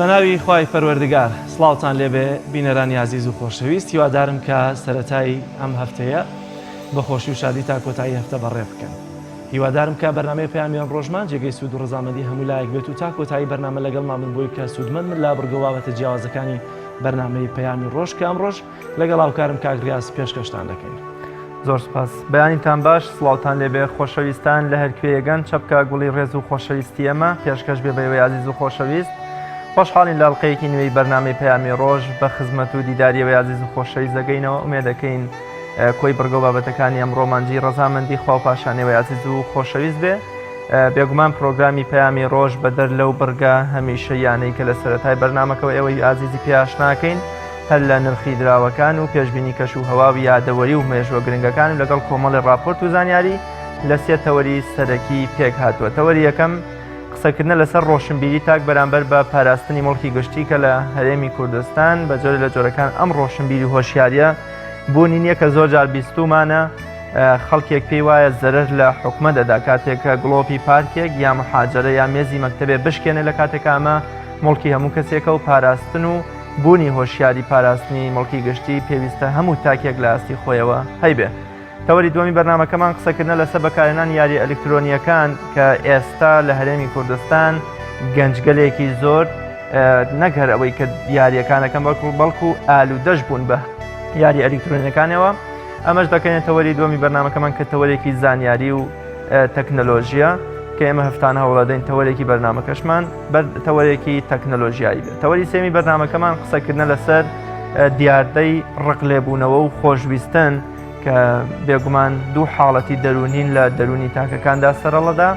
بەناوی خوای پەروەردگار سڵاوتان لێبێ بینەرانی ئازیز و خۆشەویست هیوادارم کە سەرەتای ئەم هەفتەیە بە خۆشی و شادی تا کۆتایی هەفتە بەڕێ بکەن هیوادارم کە بەرنامەی پەیامی ئەمڕۆژمان جێگەی سوود و ڕەزامەندی هەموو لایەک بێت و تا کۆتایی بەرنامە لەگەڵمان بن بۆی کە سوودمەند من لە بڕگە و بابەتە جیاوازەکانی بەرنامەی پەیامی ڕۆژ کە ئەمڕۆژ لەگەڵ هاوکارم کاک ڕیاز پێشکەشتان دەکەین. زۆر سوپاس. بەیانیتان باش، سڵاوتان لێبێ خۆشەویستان لە هەر کوێیەگەن، چەپکە گوڵی ڕێز و خۆشەویستی ئێمە پێشکەش بێ بە ئێوەی ئازیز و خۆشەویست. خۆشحاڵین لە ئەڵقەیەکی نوێی بەرنامەی پەیامی ڕۆژ بە خزمەت و دیداری ئێوەی ئازیز و خۆشەویست دەگەینەوە، ئومێدەکەین کۆی بڕگە و بابەتەکانی ئەمڕۆمان جێی ڕەزامەندی خوا و پاشان ئێوەی ئازیز و خۆشەویست بێ. بێگومان پرۆگرامی پەیامی ڕۆژ بەدەر لەو بڕگە هەمیشەییانەی کە لە سەرەتای بەرنامەکەوە ئێوەی ئازیزی پێ ئاشناکەین، هەر لە نرخی دراوەکان و پێشبینی کەش و هەوا و یادەوەری و مێژووە گرنگەکان و لەگەڵ کۆمەڵی ڕاپۆرت و زانیاری لە سێ تەوەری سەرەکی پێکهاتووە. تەوەری یەکەم قسەکردنە لەسەر ڕۆشنبیری تاک بەرامبەر بە پاراستنی موڵکی گشتی کە لە هەرێمی کوردستان بە جۆرێ لە جۆرەکان ئەم ڕۆشنبیری و هۆشیاریە بوونی نییە کە زۆر جار بیستومانە خەڵکێک پێی وایە زەرەر لە حکومەت دەدا کاتێک کە گڵۆپی پارکێک یا محاجەرە یا مێزی مەکتەبێ بشکێنێ لە کاتێکا ئەمە موڵکی هەموو کەسێکە و پاراستن و بوونی هۆشیاری پاراستنی موڵکی گشتی پێویستە هەموو تاکێک لە ئاستی خۆیەوە هەیبێ. تەوەری دووەمی بەرنامەکەمان قسەکردنە لەسەر بەکارهێنانی یارییە ئەلکترۆنییەکان کە ئێستا لە هەرێمی کوردستان گەنجگەلێکی زۆر نەک هەر ئەوەی کە یارییەکانەکەن بەڵکو بەڵکو ئالوودەش بوون بە یاری ئەلکترۆنیەکانەوە ئەمەش دەکەینە تەوەری دووەمی بەرنامەکەمان کە تەوەرێکی زانیاری و تەکنەلۆژیە کە ئێمە هەفتانە هەوڵەدەین تەوەرێکی بەرنامەکەشمان بەر تەوەرێکی تەکنەلۆژیایی بێت تەوەری سێمی بەرنامەکەمان قسەکردنە لەسەر دیاردەی ڕق لێبوونەوە و خۆشویستن کە بێگومان دوو حاڵەتی دەروونین لە دەروونی تاکەکاندا سەرەڵەدا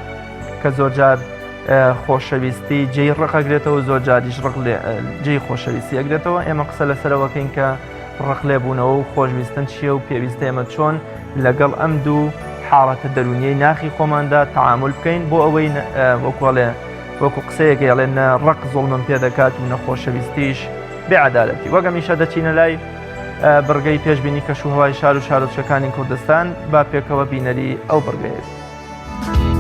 کە زۆرجار خۆشەویستی جێی ڕقەگرێتەوە زۆر جاریش ڕق جێی خۆشەویستی ئەگرێتەوە ئێمە قسە لەسەرەوەکەین کە ڕق لێبوونەوە و خۆشویستن چییە و پێویستە ئێمە چۆن لەگەڵ ئەم دوو حاڵەتە دەروونیەی ناخی خۆماندا تەعامول بکەین بۆ ئەوەی وەکوڵێ وەکو قسەیەک ئەڵێ نە ڕق زوڵمم پێ دەکات و نە خۆشەویستیش بێ عەدالەتی. وەک هەمیشە دەچینە لای بڕگەی پێشبینی کەش و هەوای شار و شارۆچکەکانی کوردستان با پێکەوە بینەری ئەو بڕگەیە بین.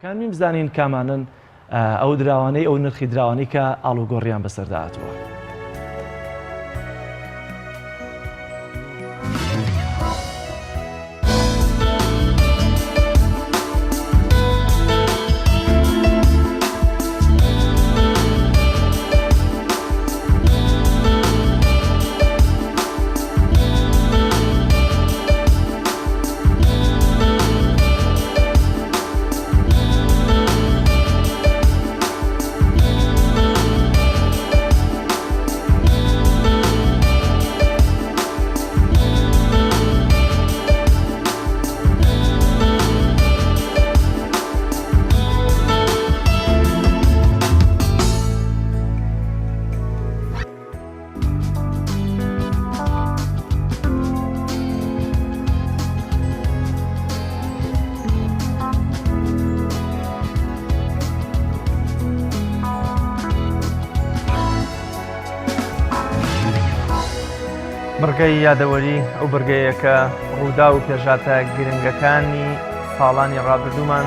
دراوەکان بزانین کامانەن ئەو دراوانەی ئەو نرخی دراوانەی کە ئاڵوگۆڕیان بەسەردا هاتووە. بڕگەی یادەوەری ئەو بڕگەیە کە ڕووداو و پێشهاتە گرنگەکانی ساڵانی ڕابردوومان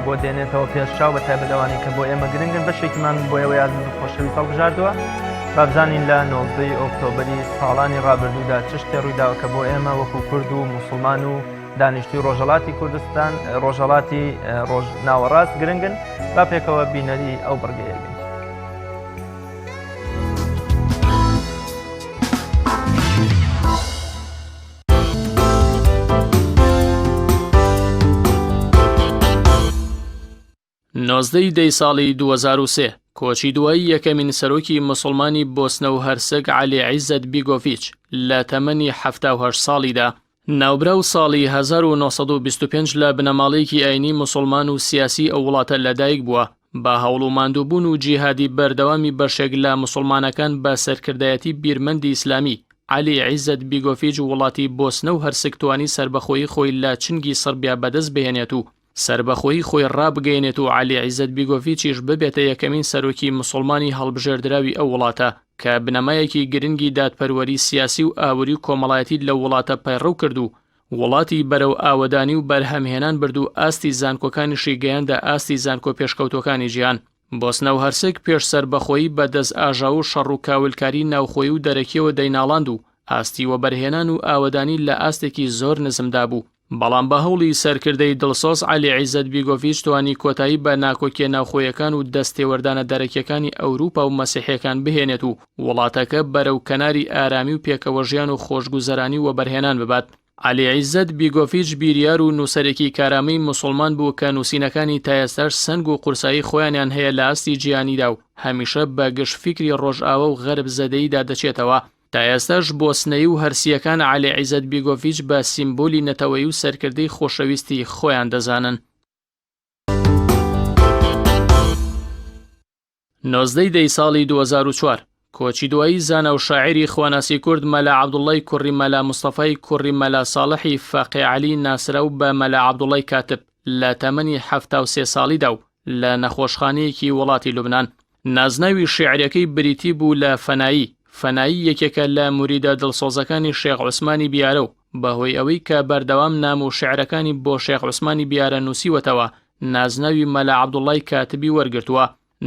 بۆ دێنێتەوە پێش چاو بە تایبەت ئەوانەی کە بۆ ئێمە گرنگن بەشێکیمان بۆ ئێوەی ئازیز و خۆشەویست هەڵبژاردووە با بزانین لە 19 ئۆکتۆبری ساڵانی ڕابردوودا چ شتێ ڕوویداوە کە بۆ ئێمە وەکو کورد و موسڵمان و دانیشتوی ڕۆژهەڵاتی کوردستان ڕۆژهەڵاتی ڕۆژ ناوەڕاست گرنگن با پێکەوە بینەری ئەو بڕگەیە بین. 19 ی دەی ساڵی 2003 کۆچی دوایی یەکەمین سەرۆکی موسڵمانی بۆسنە و هەرسک عەلی عیزەت بیگۆڤیچ لە تەمەنی 78 ساڵیدا. ناوبراو ساڵی 1925 لە بنەماڵەیەکی ئاینی موسڵمان و سیاسی ئەو وڵاتە لەدایک بووە، بە هەوڵ و ماندووبوون و جیهادی بەردەوامی بەشێک لە موسڵمانەکان بە سەرکردایەتی بیرمەندی ئیسلامی عەلی عیزەت بیگۆفیچ وڵاتی بۆسنە و هەرسک توانی سەربەخۆیی خۆی لە چنگی سڕبیا بەدەست بهێنێت و سەربەخۆیی خۆی ڕابگەیەنێت و عەلی عیزەت بیگۆڤیچیش ببێتە یەکەمین سەرۆکی موسڵمانی هەڵبژێردراوی ئەو وڵاتە کە بنەمایەکی گرنگی دادپەروەری سیاسی و ئابوری و کۆمەڵایەتی لەو وڵاتە پەیڕەو کرد و وڵاتی بەرەو ئاوەدانی و بەرهەمهێنان برد و ئاستی زانکۆکانیشی گەیاندە ئاستی زانکۆ پێشکەوتووەکانی جیهان. بۆسنە و هەرسک پێش سەربەخۆیی بە دەست ئاژاوە و شەڕ و کاولکاری ناوخۆیی و دەرەکییەوە دەیناڵاند و ئاستی وەبەرهێنان و ئاوەدانی لە ئاستێکی زۆر نزمدا بوو. بەڵام بە هەوڵی سەرکردەی دڵسۆز عەلی عیزەت بیگۆڤیچ توانی کۆتایی بە ناکۆکیە ناوخۆیەکان و دەست تێوەردانە دەرەکیەکانی ئەوروپا و مەسیحیەکان بهێنێت و وڵاتەکە بەرەو کەناری ئارامی و پێکەوەژیان و خۆشگوزەرانی و وەبەرهێنان ببات. عەلی عیزەت بیگۆڤیچ بیریار و نووسەرێکی کارامەی موسوڵمان بوو کە نووسینەکانی تا ئێستاش سەنگ و قورسایی خۆیانیان هەیە لە ئاستی جیهانیدا و هەمیشە بە گژ فیکری ڕۆژئاوا و غەرب زەدەییدا دەچێتەوە. تا ئێستاش بۆسنەیی و هەرسییەکان عەلی عیزەت بیگۆڤیچ بە سیمبولی نەتەوەیی و سەرکردەی خۆشەویستی خۆیان دەزانن. 19 دەی ساڵی 2004 کۆچی دوایی زانا و شاعیری خواناسی کورد مەلا عەبدوڵڵای کوڕی مەلا مستەفای کوڕی مەلا ساڵحی فەقێ عەلی ناسراو بە مەلا عەبدوڵڵای کاتب لە تەمەنی 73 ساڵیدا و لە نەخۆشخانەیەکی وڵاتی لوبنان نازناوی شیعرەکەی بریتی بوو لە فەنایی، فەنایی یەکێکە لە موریدە دڵسۆزەکانی شێخ عوسمانی بیارە و بەهۆی ئەوەی کە بەردەوام نامە و شیعرەکانی بۆ شێخ عوسمانی بیارە نووسیوەتەوە نازناوی مەلا عەبدوڵڵای کاتبی وەرگرتووە.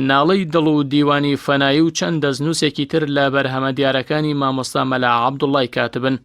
ناڵەی دڵ و دیوانی فەنایی و چەند دەستنووسێکی تر لە بەرهەمە دیارەکانی مامۆستا مەلا عەبدوڵڵای کاتبن.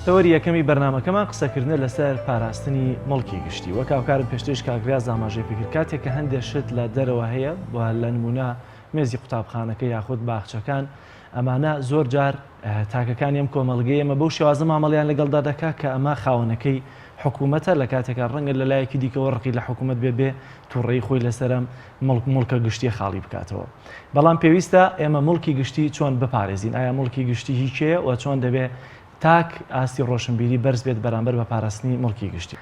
تەوەری یەکەمی بەرنمەکەمان قسەکردنە لەسەر پاراستنی مڵکی گشتی وەک هاوکارم پێشتریش کاک ریاز ئاماژەی پێکرد کاتێک کە هەندێک شت لە دەرەوە هەیە و لە نمونە مێزی قوتابخانەکە یاخود باخچەکان ئەمانە زۆر جار تاکەکانی ئەم کۆمەڵگەی ئێمە بەو شێوازە مامەڵیان لەگەڵدا دەکا کە ئەمە خاوەنەکەی حکوومەتە لە کاتێکا ڕەنگە لە لایەکی دیکەوە ڕقی لە حکوومەت بێ بێ تووڕەیی خۆی لەسەر ئەم مڵک مڵکە گشتیە خاڵی بکاتەوە بەڵام پێویستە ئێمە مڵکی گشتی چۆن بپارێزین ئایا مڵکی گشتی هی کێیە و چۆن دەبێ تاک ئاستی ڕۆشنبیری بەرز بێت بەرامبەر بە پاراستنی موڵکی گشتی.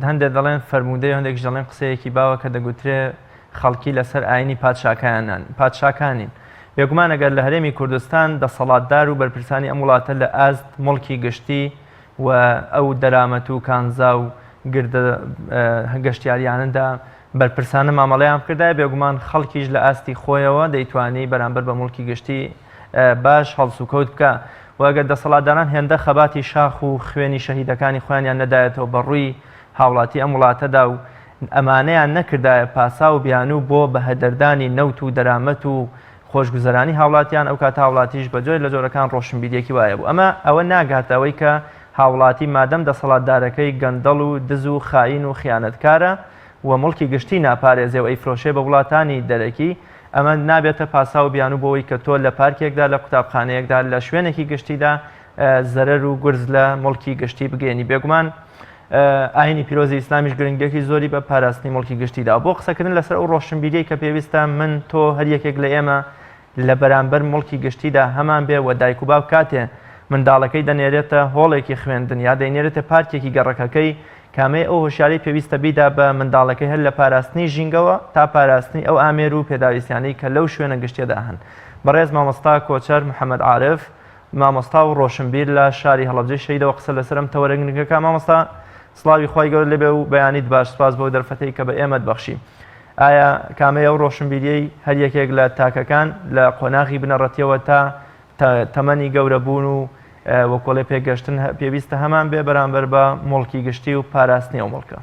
هەندێک دەڵێن فەرموودەی هەندێکیش دەڵێن قسەیەکی باوە کە دەگوترێ خەڵکی لەسەر ئاینی پادشاکانن پادشاکانین. بێگومان ئەگەر لە هەرێمی کوردستان دەسەڵاتدار و بەرپرسانی ئەم وڵاتە لە ئاست موڵکی گشتی و ئەو دەرامەت و کانزا و گردە گەشتیاریانەدا بەرپرسانە مامەڵەیان بکردایە بێگومان خەڵکیش لە ئاستی خۆیەوە دەیتوانی بەرامبەر بە موڵکی گشتی باش هەڵسوکەوت بکا و ئەگەر دەسەڵاتداران هێندە خەباتی شاخ و خوێنی شەهیدەکانی خۆیانیان نەدایەتەوە بە ڕووی هاوڵاتی ئەم وڵاتەدا و ئەمانەیان نەکردایە پاساو و بیانوو بۆ بەهەدەردانی نەوت و دەرامەت و خۆشگوزەرانی هاوڵاتیان ئەو کاتە هاوڵاتیش بە جۆرێک لە جۆرەکان ڕۆشنبیریەکی وایە بوو ئەمە ئەوە ناگاتە ئەوەی کە هاوڵاتی مادەم دەسەڵاتدارەکەی گەندەڵ و دز و خاین و خیانەتکارە و موڵکی گشتی ناپارێزێ و ئەیفرۆشێ بە وڵاتانی دەرەکی ئەمە نابێتە پاساو و بیانوو بۆ ئەوەی کە تۆ لە پارکێکدا، لە قوتابخانەیەکدا، لە شوێنێکی گشتیدا زەرەر و گورز لە موڵکی گشتی بگەیەنی. بێگومان ئاینی پیرۆزی ئیسلامیش گرنگییەکی زۆری بە پاراستنی موڵکی گشتی داوە. بۆ قسەکردن لەسەر ئەو ڕۆشنبیریەی کە پێویستە من، تۆ، هەر یەکێک لە ئێمە لە بەرامبەر موڵکی گشتیدا هەمان بێ و دایک و باوک کاتێ منداڵەکەی دەنێرێتە هۆڵێکی خوێندن یا دەینێرێتە پارکێکی گەڕەکەکەی کامەیە ئەو هۆشیاری پێویستە بیدا بە منداڵەکەی هەر لە پاراستنی ژینگەوە تا پاراستنی ئەو ئامێر و پێداویستیانەی کە لەو شوێنە گشتیەدا هەن. بەڕێز مامۆستا کۆچەر محەمەد عارف، مامۆستا و ڕۆشنبیر لە شاری هەڵەبجەی شەهیدەوە قسە لەسەر ئەم تەوەرە گرنگە کا. مامۆستا سڵاوی خوای گەورەت لێبێ و بەیانیت باش، سپاس بەو دەرفەتەی کە بە ئێمەت بەخشی. ئایا کامەیە ئەو ڕۆشنبیریەی هەر یەکێک لە تاکەکان لە قۆناغی بنەڕەتیەوە تا تەمەنی گەورەبوون و وەکۆڵێ پێگەشتن پێویستە هەمان بێ بەرامبەر بە موڵکی گشتی و پاراستنی ئەو موڵکە؟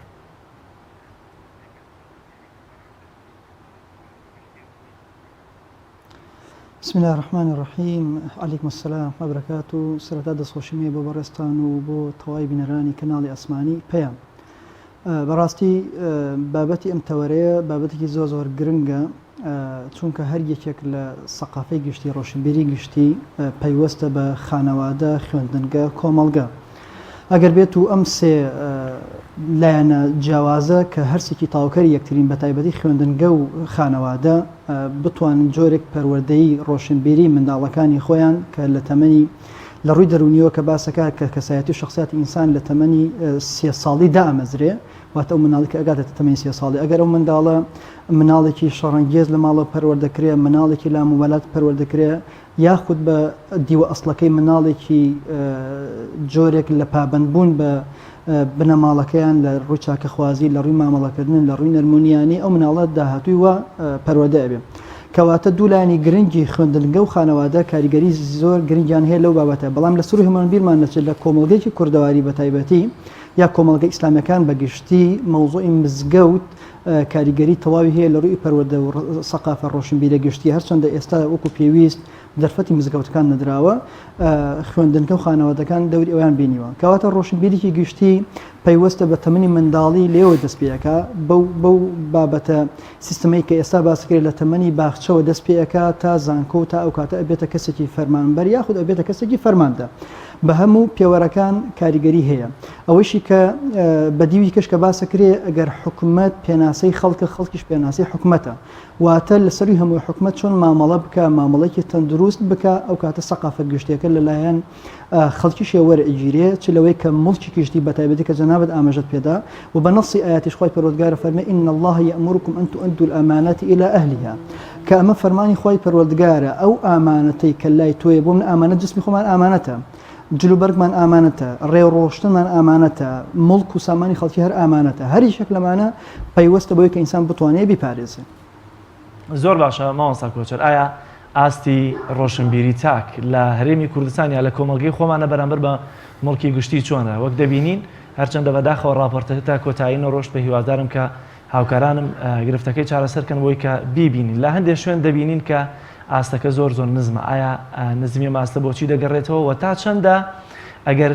بسم اللە الرحمن الرحیم علیکم السلام ورحمە برکاته سەرەتا دەستخۆشیم هەیە بۆ بەڕێزتان و بۆ تەوای بینەرانی کەناڵی ئاسمانی پەیام بەڕاستی بابەتی ئەم تەوەرەیە بابەتێکی زۆر زۆر گرنگە چونکە هەر یەکێک لە سەقافەی گشتی ڕۆشنبیری گشتی پەیوەستە بە خانەوادە خوێندنگە کۆمەڵگە ئەگەر بێت و ئەم سێ لایەنە جیاوازە کە هەرسێکی تاوکەری یەکترین بە تایبەتی خوێندنگە و خانەوادە بتوانن جۆرێک پەروەردەی ڕۆشنبیری منداڵەکانی خۆیان کە لە تەمەنی لە ڕووی دەروونیەوە کە باسەکە کە کەسایەتی و شخصیاتی ئینسان لە تەمەنی سێ ساڵی دامەزرێ واتە ئەو مناڵی کە ئەگاتە تەمەنی سێ ساڵی ئەگەر ئەو منداڵە مناڵێکی شەڕەنگێز لە ماڵەوە پەروەردەکرێ مناڵێکی لاموبالات پەروەردەکرێ یاخود بە دیوە ئەسڵەکەی مناڵێکی جۆرێک لە پابەندبوون بە بنەماڵەکەیان لە ڕووی چاکەخوازی لە ڕووی مامەڵەکردن لە ڕووی نەرمونیانی ئەو مناڵە داهاتووی وا پەروەردە ئەبێ. کەواتە دوو لایەنی گرنگی خوێندنگە و خانەوادە کاریگەری زۆر گرنگیان هەیە لەو بابەتە بەڵام لە سەرووی هەمووان بیرمان نەچێت لە کۆمەڵگەیەکی کوردەواری بە تایبەتی یا کۆمەڵگە ئیسلامیەکان بە گشتی مەوزوعی مزگەوت کاریگەری تەواوی هەیە لە ڕووی پەروەردە و سەقافە ڕۆشنبیرە گشتی هەرچەندە ئێستا وەکو پێویست دەرفەتی مزگەوتەکان نەدراوە خوێندنگە و خانەوادەکان دەوری ئەویان بینیوە کەواتە ڕۆشنبیریی گشتی پەیوەستە بە تەمەنی منداڵی لێوە دەست پێەکە بەو بەو بابەتە سیستمەی کە ئێستا باسکرێت لە تەمەنی باخچەوە دەست پێەکە تا زانکۆ تا ئەو کاتە ئەبێتە کەسێکی فەرمانبەر یاخود ئەبێتە کەسێکی فەرماندە بە هەموو پێوەرەکان کاریگەری هەیە ئەوەیشی کە بە دیوی کەش کە باسەکرێ ئەگەر حکومەت پێناسەی خەڵکە خەڵکیش پێناسەی حکومەتە واتە لە سەروی هەمووی حکومەت چۆن مامەڵە بکا مامەڵەیەکی تەندروست بکا ئەو کاتە سەقافە گشتیەکە لەلایەن خەڵکیشێ وەرئەگیرێ چ لەوەی کە موڵکی گشتی بەتایبەتی کە جەنابت ئاماژەت پێدا و بە نەصی ئایەتیش خوای پەروەردگار فەرمێ ان اللە یامرکم ان تؤدوا الامانات الی اهلها کە ئەمە فەرمانی خوای پەروەردگارە ئەو ئامانەتەی کە لای تۆیە بۆ من ئامانەت جسمی خۆمان ئامانەتە جلوبەرگمان ئامانەتە ڕێ ڕۆشتنمان ئامانەتە موڵک و سامانی خەڵکی هەر ئامانەتە هەر یەکێک لەمانە پەیوەستە بەوەی کە ئینسان بتوانێت بیپارێزێ. زۆر باشە مامۆستا کۆچەر ئایا ئاستی ڕۆشنبیری تاک لە هەرێمی کوردستان یا لە کۆمەڵگەی خۆمانە بەرامبەر بە موڵکی گشتی چۆنە وەک دەبینین هەرچەندە بەداخەوە ڕاپۆرتەکە تا کۆتایی نەڕۆشت بە هیوادارم کە هاوکارانم گرفتەکەی چارەسەر کەن بۆی کە بیبینین لە هەندێک شوێن دەبینین کە ئاستەکە زۆر زۆر نزمە ئایا نزمی ئەم ئاستە بۆچی دەگەڕێتەوە و تا چەندە ئەگەر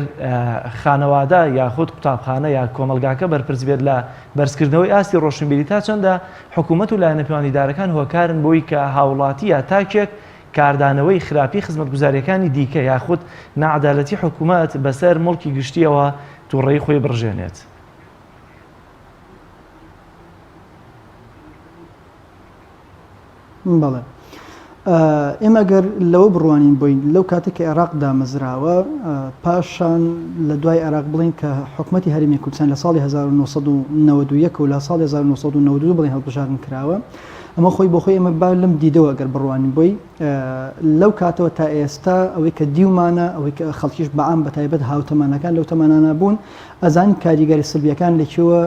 خانەوادە یاخود قوتابخانە یا کۆمەلگاکە بەرپرس بێت لە بەرزکردنەوەی ئاستی ڕۆشنبیری تا چەندە حکوومەت و لایەنە پەیوەندیدارەکان هۆکارن بۆی کە هاوڵاتی یا تاکێک کاردانەوەی خراپی خزمەتگوزاریەکانی دیکە یاخود ناعەدالەتی حکوومەت بەسەر موڵکی گشتیەوە توڕەیی خۆی بڕژێنێت. بەڵێ ئێمە گەر لەوە بڕوانین بۆین لەو کاتێک کە عێراق دامەزراوە پاشان لە دوای عێراق بڵین کە حکوومەتتی هەرێمی کوردستان لە ساڵی 1991 و لە ساڵی 1992 بڵێن هەڵبژاردن کراوە ئەمە خۆی بۆ خۆی ئێمە با لەم دیدەوە گەر بڕوانین بۆی لەو کاتەوە تا ئێستا ئەوەی کە دیومانە ئەوەی کە خەڵکیش بەعام بە تایبەت هاوتەمانەکان لەو تەمانانە بوون ئەزانین کاریگەری سلبیەکان لە کوێوە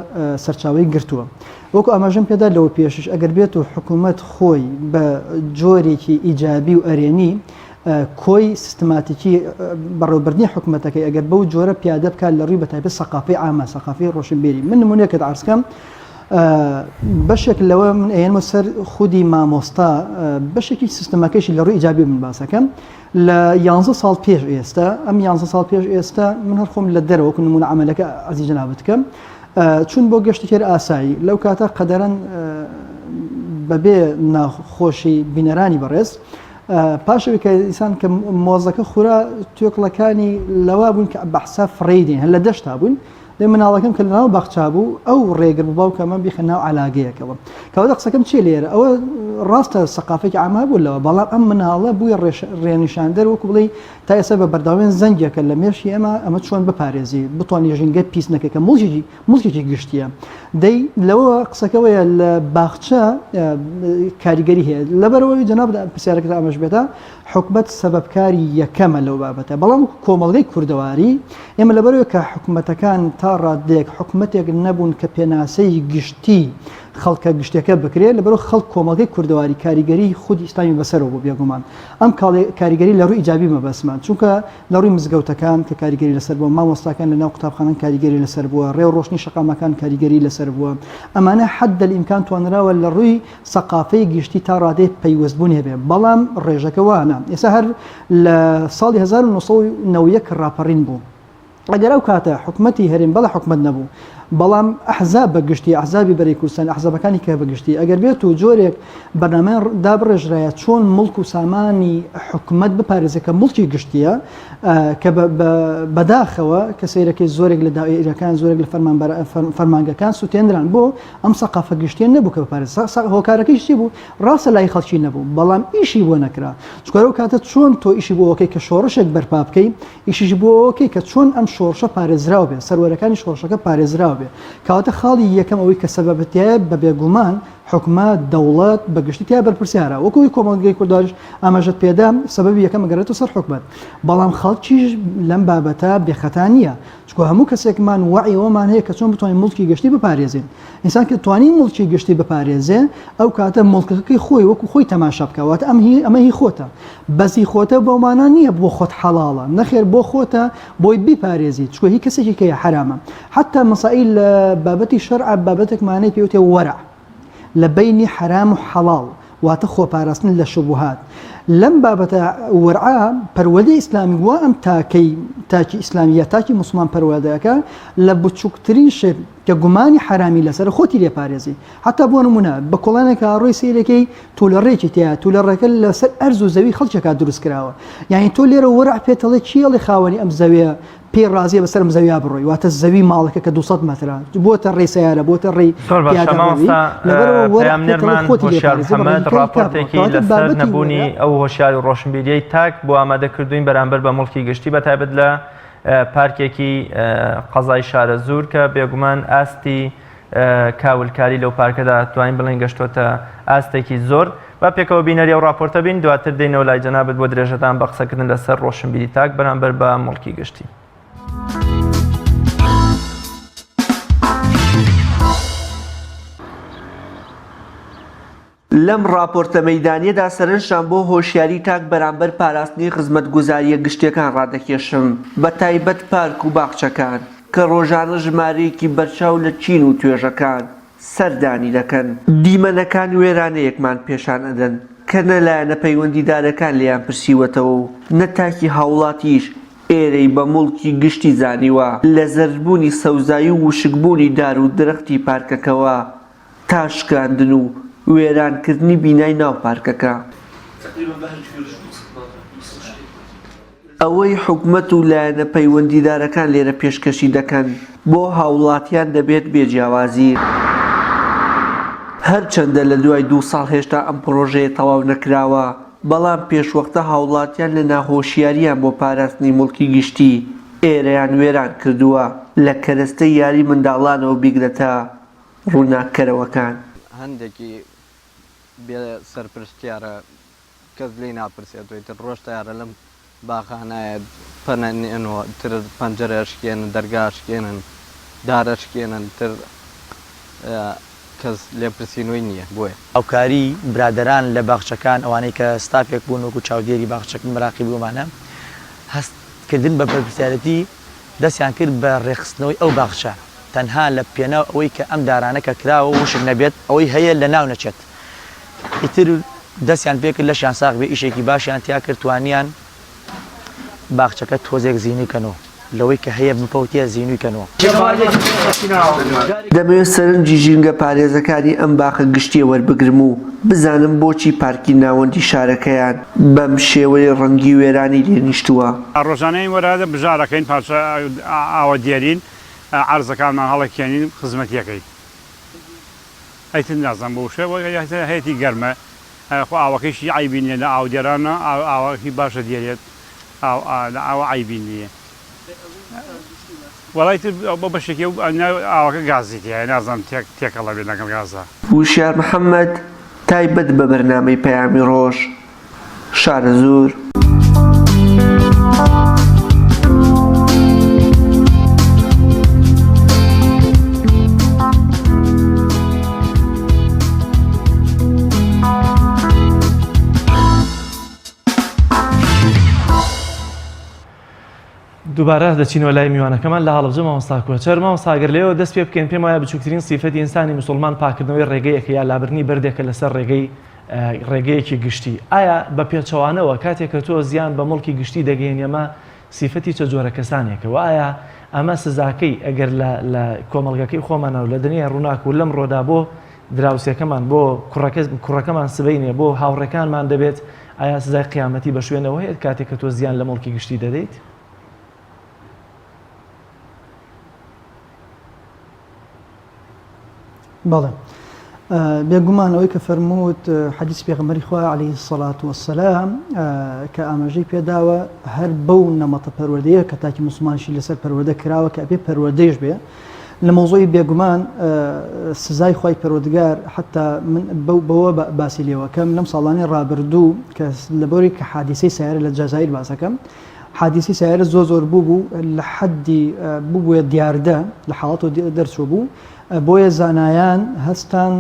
سەرچاوەی گرتووە. وەکو ئاماژەم پێدا لەوە پێشیش ئەگەر بێت و حکوومەت خۆی بە جۆرێکی ئیجابی و ئەرێنی کۆی سیستماتیکی بەڕێوەبردنی حکوومەتەکەی ئەگەر بەو جۆرە پیادە بکات لە ڕووی بەتایبەت سەقافەی عامە سەقافەی ڕۆشنبیری من نمونەیەکت عەرز کەم بەشێک لەوە من ئەیەنمە سەر خودی مامۆستا بەشێکی سیستمەکەشی لە ڕووی ئیجابی من باسەکەم لە یانزە ساڵ پێش ئێستا ئەم یانزە ساڵ پێش ئێستا من هەر خۆم لە دەرەوە وەکو نمونە عەمەلەکە عەزیز جەنابت کەم چون بۆ گەشتی تێر ئاسایی لەو کاتە قەدەرەن بەبێ ناخۆشی بینەرانی بەڕێز پاشەوەی کە ئینسان کە مۆزەکە خورا توێکڵەکانی لەوا بوون کە بەحسا فڕێی دێن هەر لە دەشتا بوون. دەی مناڵەکەم کە لەناو باخچە بوو ئەو ڕێگر بوو باوکە من بیخە ناو عەلاگەیەکەوە. کەواتە قسەکەم چییە لێرە؟ ئەوە ڕاستە سەقافێکی عام هەبوو لەوە، بەڵام ئەم مناڵە بوویە ڕێنیشاندەر وەکو بڵێی تا ئێستا بە بەردەوامی زەنگێکە لە مێشکی ئێمە ئەمە چۆن بپارێزی بتوانانی ژینگە پیس نەکەی کە موڵکێکی موڵکێکی گشتیە دەی لەوە قسەکەوەیە لە باخچە کاریگەری هەیە لەبەرەوەی جەناب پرسیارەکە ئەمەش بێتە حکومەت سەبەبکاری یەکەمە لەو بابەتە بەڵام کۆمەڵگەی کوردەواری ئێمە لەبەرەوەی کە حکومەتەکان تا ڕادەیەک حکومەتێک نەبوون کە پێناسەی گشتی خەڵکە گشتەکە بکرێت لەبەرەوە خەڵک کۆمەڵگەی کوردەواری کاریگەری خودی ئیسلامی بەسەرەوە بوو بێگومان ئەم کاریگەری لە ڕووی ئیجابی مەبەستمان چونکە لە ڕووی مزگەوتەکان کە کاریگەری لەسەر بووە، مامۆستاکان لە ناو قوتابخانان کاریگەری لەسەر بووە، ڕێ و ڕۆشنی شەقامەکان کاریگەری لەسەر بووە. ئەمانە حد الامکان توانراوە لە ڕووی سەقافەی گشتی تا ڕادەیەک پەیوەستبوونی هەبێ، بەڵام ڕێژەکە وا نا. ئێستا هەر لە ساڵی 1991 کە ڕاپەڕین بوو، ئەگەر ئەو کاتە حکومەتی هەرێم، بەڵێ حکومەت نەبوو، بەڵام ئەحزاب بە گشتی، ئەحزابی بەرەی کوردستان، ئەحزابەکانی کە بە گشتی، ئەگەر بێت و جۆرێک بەرنامەیان دابڕێژرایە چۆن موڵک و سامانی حکومەت بپارێزێت کە موڵکی گشتییە، کە بەداخەوە کە سەیرەکەی زۆرێک لە دائیرەکان، زۆرێک لە فەرمانگەکان سوتێنران، بۆ ئەم سەقافە گشتییە نەبوو کە بپارێزێت. هۆکارەکەیش چی بوو؟ ڕاستە لای خەڵکی نەبوو، بەڵام ئیشی بۆ نەکرا. چونکە ئەو کاتە چۆن تۆ ئیشی بۆ ئەوەکەی کە شۆڕشێک بەرپا بکەی، ئیشیش بۆ ئەوەکەی کە چۆن ئەم شۆڕشە پارێزراو بێ، سەروەرەکانی شۆڕشەکە پارێزراو بێ. کەواتە خاڵی یەکەم ئەوەی کە سەبەبە تیایە بە بێگومان حکومەت، دەوڵەت، بە گشتی تیا بەرپرسیارە. وەکو ئەوەی کۆمەڵگەی کورداریش ئاماژەت پێدا، سەبەبی یەکەم ئەگەڕێتەوە سەر حکومەت. بەڵام خەڵکیش لەم بابەتە بێ خەتا نییە. چونکە هەموو کەسێکمان وەعی ئەوەمان هەیە کە چۆن بتوانین موڵکی گشتی بپارێزین. ئینسان کە توانی موڵکی گشتی بپارێزێ ئەو کاتە موڵکەکەی خۆی وەکو خۆی تەماشا بکە واتە ئەم هی ئەمە هی خۆتە بەس هی خۆتە بەو مانا نییە بۆ خۆت حەڵاڵە نەخێر بۆ خۆتە بۆی بیپارێزی چونکە هی کەسێکی کەیە حەرامە حتا مەسائیل لە بابەتی شەرع بابەتێکمانەی پێوتێ وەرع لە بەینی حەرام و حەڵاڵ واتە خۆپاراستن لە شوبوهات لەم بابەتە وەرعە پەروەردەی ئیسلامی وا ئەم تاکەی تاکی ئیسلامی یا تاکی موسڵمان پەروەردەکە لە بچووکترین شت کە گومانی حەرامی لەسەرە خۆتی لێ پارێزی حتا بۆ نمونە بە کۆڵانێکا ڕۆی سەیرەکەی تولەڕێکی تیا تولەڕێکە لەسەر ئەرز و زەوی خەڵکێکا دروست کراوە یعنی تۆ لێرە وەرع پێتەڵێ کێڵی خاوەنی ئەم زەویە پێی ڕازیە بەسەر ئەم زەویا بڕۆی واتە زەوی ماڵەکە کە 200 مەترە بۆتە ڕێی سەیارە بۆتە ڕێی زۆر باشە پیادە ڕەوی مامۆستا لەبەرەوە وەرع پێتەڵێ پەیامنێرمان خۆتی لێ هۆشیار پارێزی بە محەمەد ڕێگەی تا بڕۆ ڕاپۆرتێکی کەواتە لەسەر بابەتی نەبوونی وەرع ئەو هۆشیاری و ڕۆشنبیریەی تاک بۆ ئامادە کردووین بەرامبەر بە موڵکی گشتی بە تایبەت لە پارکێکی قەزای شارەزوور کە بێگومان ئاستی کاولکاری لەو پارکەدا توانین بڵێین گەشتۆتە ئاستێکی زۆر. با پێکەوە بینەری ئەو ڕاپۆرتە بین، دواتر دێینەوە لای جەنابت بۆ درێژەدان بە قسەکردن لەسەر ڕۆشنبیری تاک بەرامبەر بە موڵکی گشتی. لەم ڕاپۆرتە مەیدانییەدا سەرنجتان بۆ هۆشیاری تاک بەرامبەر پاراستنی خزمەتگوزارییە گشتییەکان ڕادەکێشم، بەتایبەت پارک و باخچەکان، کە ڕۆژانە ژمارەیەکی بەرچاو لە چین و توێژەکان سەردانی دەکەن. دیمەنەکان وێرانەیەکمان پێشان ئەدەن کە نە لایەنە پەیوەندیدارەکان لێیان پرسیوەتەوە و نە تاکی هاوڵاتیش ئێرەی بە موڵکی گشتی زانیوە، لە زەردبوونی سەوزایی و وشکبوونی دار و درەختی پارکەکەوە تا شکاندن و وێرانکردنی بینای ناو پارکەکە. ئەوەی حکومەت و لایەنە پەیوەندیدارەکان لێرە پێشکەشی دەکەن بۆ هاوڵاتیان دەبێت بێ جیاوازی. هەرچەندە لە دوای دوو ساڵ هێشتا ئەم پڕۆژەیە تەواو نەکراوە، بەڵام پێشوەختە هاوڵاتیان لە ناهۆشیاریان بۆ پاراستنی موڵکی گشتی ئێرەیان وێران کردووە، لە کەرەستەی یاری منداڵانەوە بیگرە تا ڕووناککەرەوەکان. هەندێکی بێ سەرپرشتیارە کەس لێی ناپرسێت ئیتر ڕۆژ تەیارە لەم باخانایە پەنە نێن و تر پەنجەرە ئەشکێنن دەرگا ئەشکێنن دار ئەشکێنن تر کەس لێپرسینەوەی نییە بۆیە. هاوکاری برادەران لە باخچەکان ئەوانەی کە ستافێک بوون وەکو چاودێری باخچەکە مراقیبی ئەمانە هەست کردن بە بەرپرسیارێتی دەستیان کرد بە ڕێکخستنەوەی ئەو باخچە تەنها لە پێناو ئەوەی کە ئەم دارانە کە کراوە وشک نەبێت ئەوەی هەیە لە ناو نەچێت ئیتر دەستیان پێکرد لەشیان ساغ بێ ئیشێکی باشیان تیا کرد توانیان باخچەکە تۆزێک زینوی کەنەوە لەوەی کە هەیە بپەوتێ زینوی کەنەوە. دەمەوێت سەرنجی ژینگەپارێزەکانی ئەم باخە گشتییە وەربگرم و بزانم بۆچی پارکی ناوەندی شارەکەیان بەم شێوەیە ڕەنگی وێرانی لێ نیشتووە. ڕۆژانە ئین وەرادە بژارەکەین پارچە ئاوە دێرین. عەرزەکانمان هەڵەکێنین خزمەتیەکەی ئەیتر نازانم بۆ وشە هەیەتی گەرمە خۆ ئاوەکەیشی عەیبی نیە لە ئاودێرانە ئاوەکەی باشە دێرێت لە ئاوە عەیبی نیە وەڵای تر بۆ بەشێکی ئاوەکە گازی تیایە نازانم تێکەڵە بێت لەگەڵ گازا. وشیار محەمەد، تایبەت بە بەرنامەی پەیامی ڕۆژ، شارەزوور. دووبارە دەچینەوە لای میوانەکەمان لە هەڵەبجە مامۆستا کۆچەر مامۆستا گەر لێوە دەست پێ بکەین پێم وایە بچووکترین سیفەتی ئینسانی مسلمان پاکردنەوەی ڕێگەیەکە یا لابردنی بەردێکە لەسەر ڕێگەی ڕێگەیەکی گشتی ئایا بە پێچەوانەوە کاتێک کە تۆ زیان بە موڵکی گشتی دەگەیەنی ئەمە سیفەتی چە جۆرە کەسانێکە وە ئایا ئەمە سزاکەی ئەگەر لە لە کۆمەڵگەکەی خۆمانە و لە دنیای ڕووناک و لەم ڕۆدا بۆ دراوسێکەمان بۆ کوڕەکە کوڕەکەمان سبەینێ بۆ هاوڕێکانمان دەبێت ئایا سزای قیامەتی بە شوێنەوە هەیە کاتێک کە تۆ زیان لە موڵکی گشتی دەدەیت؟ بەڵێ بێگومان ئەوەی کە فەرمووت حەدیث پێغەمبەری خوا عەلەیهی سەڵات وەسەلام کە ئاماژەی پێداوە هەر بەو نەمەتە پەروەردەیە کە تاکی مسلمانشی لەسەر پەروەردە کراوە کە ئەبێ پەروەردەیش بێ لە مەوزوعی بێگومان سزای خوای پەروەردگار حتا من بەوە باسی لێوەکەم لەم ساڵانی ڕابردوو کە لەبەری کە حادیسەی سیارە لە جەزایر باسەکەم حادیسی سیارە زۆر زۆر بوو بوو لە حەدی ببووە دیاردە لە حاڵەتەوە دەرچوو بوو بۆیە زانایان هەستان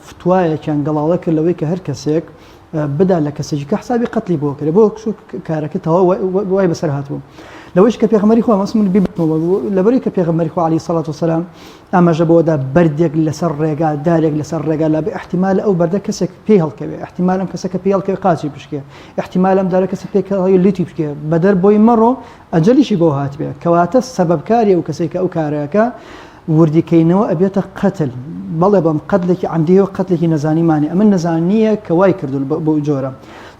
فتوایەکیان گەڵاڵە کرد لەوەی کە هەر کەسێک بدا لە کەسێکی کە حسابی قەتلی بۆ کرێ بۆ کارەکە تەواو وای بەسەر هاتبوو لەوەیش کە پێغەمبەری خوا مەسمون بیبەوە لەبەری کە پێغەمبەری خوا عەلەیهی سەڵات وسەلام ئاماژە بەوەدا بەردێک لەسەر ڕێگا دارێک لەسەر ڕێگا لا بێ احتیمال ئەو بەردە کەسێک پێی هەڵکەوێ احتیمال ئەم کەسە کە پێی هەڵکەوێ قاچی بشکێ احتیمال ئەم دارە کەسە پێی هەڵکەوێ لوتی بشکێ بەدەر بۆی مەڕۆ ئەجەلیشی بۆ هاتبێ کەواتە سەبەبکاری ئەو کەسێک کە ئەو کارەکە وردی کەینەوە ئەبێتە قەتل بەڵێ بەم قەتلێکی عەمدی و قەتلێکی نەزانیمانی ئەمە نەزانییە کە وای کردو بەو جۆرە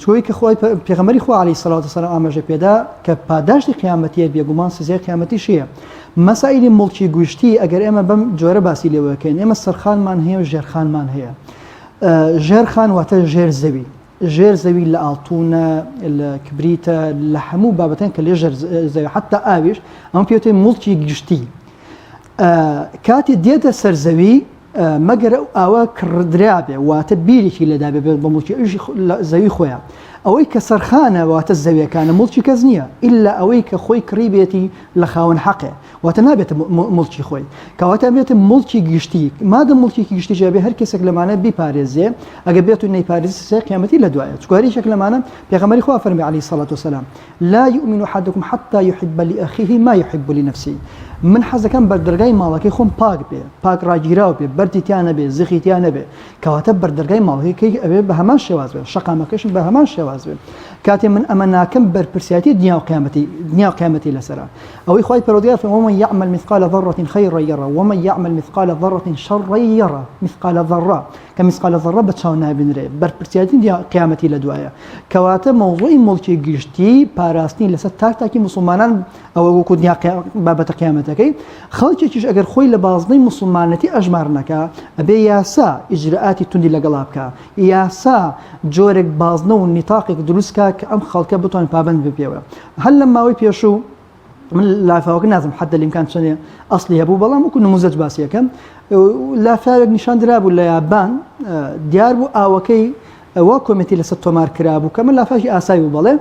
چۆی کە خۆی پێغەمبەری خوا عەلەیهی سەڵات وسەلام ئاماژە پێدا کە پاداشتی قیامەتیە بێگومان سزای قیامەتیش هەیە مەسائلی موڵکی گشتی ئەگەر ئێمە بەم جۆرە باسی لێوەکەین ئێمە سەرخانمان هەیە و ژێرخانمان هەیە ژێرخان واتە ژێر زەوی ژێر زەوی لە ئاڵتونە لە کبریتە لە هەموو بابەتەن کە لێ ژێر زەوی حتا ئاویش ئەمە پێوتێ موڵکی گشتی کاتێ دێتە سەر زەوی مەگەر ئەو ئاوە کڕدرابێ واتە بیرێکی لێدابێ بێت بە موڵکی ئەویش زەوی خۆیان ئەوەی کە سەرخانە واتە زەویەکانە موڵکی کەس نییە ئللا ئەوەی کە خۆی کڕی بێتی لە خاوەن حەقێ واتە نابێتە موڵکی خۆی کەواتە بێتە موڵکی گشتی مادەم موڵکێکی گشتی ژێبێ هەر کەسێک لەمانە بیپارێزێ ئەگە بێت و نەیپارێزی سزای قیامەتی لە دوایە چونکە هەر یەکێک لەمانە پێغەمبەری خوا فەرمی عەلەیهی سەڵات وسەلام لا یؤمن احدکم حتی یحب لأخیه ما یحب لنفسه من حەز دەکەم بەردەرگای ماڵەکەی خۆم پاک بێ پاک ڕاگیراو بێ بەردی تیا نەبێ زخی تیا نەبێ کەواتە بەردەرگای ماڵەکەی ئەوێ بە هەمان شێواز بێ شەقامەکەشم بە هەمان شێواز بێ کاتێ من ئەمە ناکەم بەرپرسیاتی دنیا و قیامەتی دنیا و قیامەتی لەسەرە ئەوەی خوای پەروەردگار فەرمووی ومن یعمل مثقال ذرة خیرا یرە ومن یعمل مثقال ذرة شرا یرە مثقال ذرە کە مثقال ذرە بە چاو نابینرێ بەرپرسیارێتی دنیا قیامەتی لە دوایە کەواتە مەوزوعی موڵکی گشتی پاراستنی لەسەر تاک تاکی موسڵمانان ئەوە وەکو دنیا بابەتە قیامەتەکەی خەڵکێکیش ئەگەر خۆی لە بازنەی موسڵمانەتی ئەژمار نەکا ئەبێ یاسا ئیجرائاتی توندی لەگەڵا بکا یاسا جۆرێک بازنە و نیتاقێک دروست کا کە ئەم خەڵکە بتوان پابەند بێ پێوە هەر لەم ماوەی پێشوو من لافاوەکە نازم حد الامکان چەندێ ئەسلی هەبوو بەڵام وەکو نموزەج باسی یەکەم لافاوێک نیشان درابوو لە یابان دیار بوو ئاوەکەی وا کۆمێنتی لەسەر تۆمار کرابوو کە من لافاوی ئاسایی بوو بەڵێ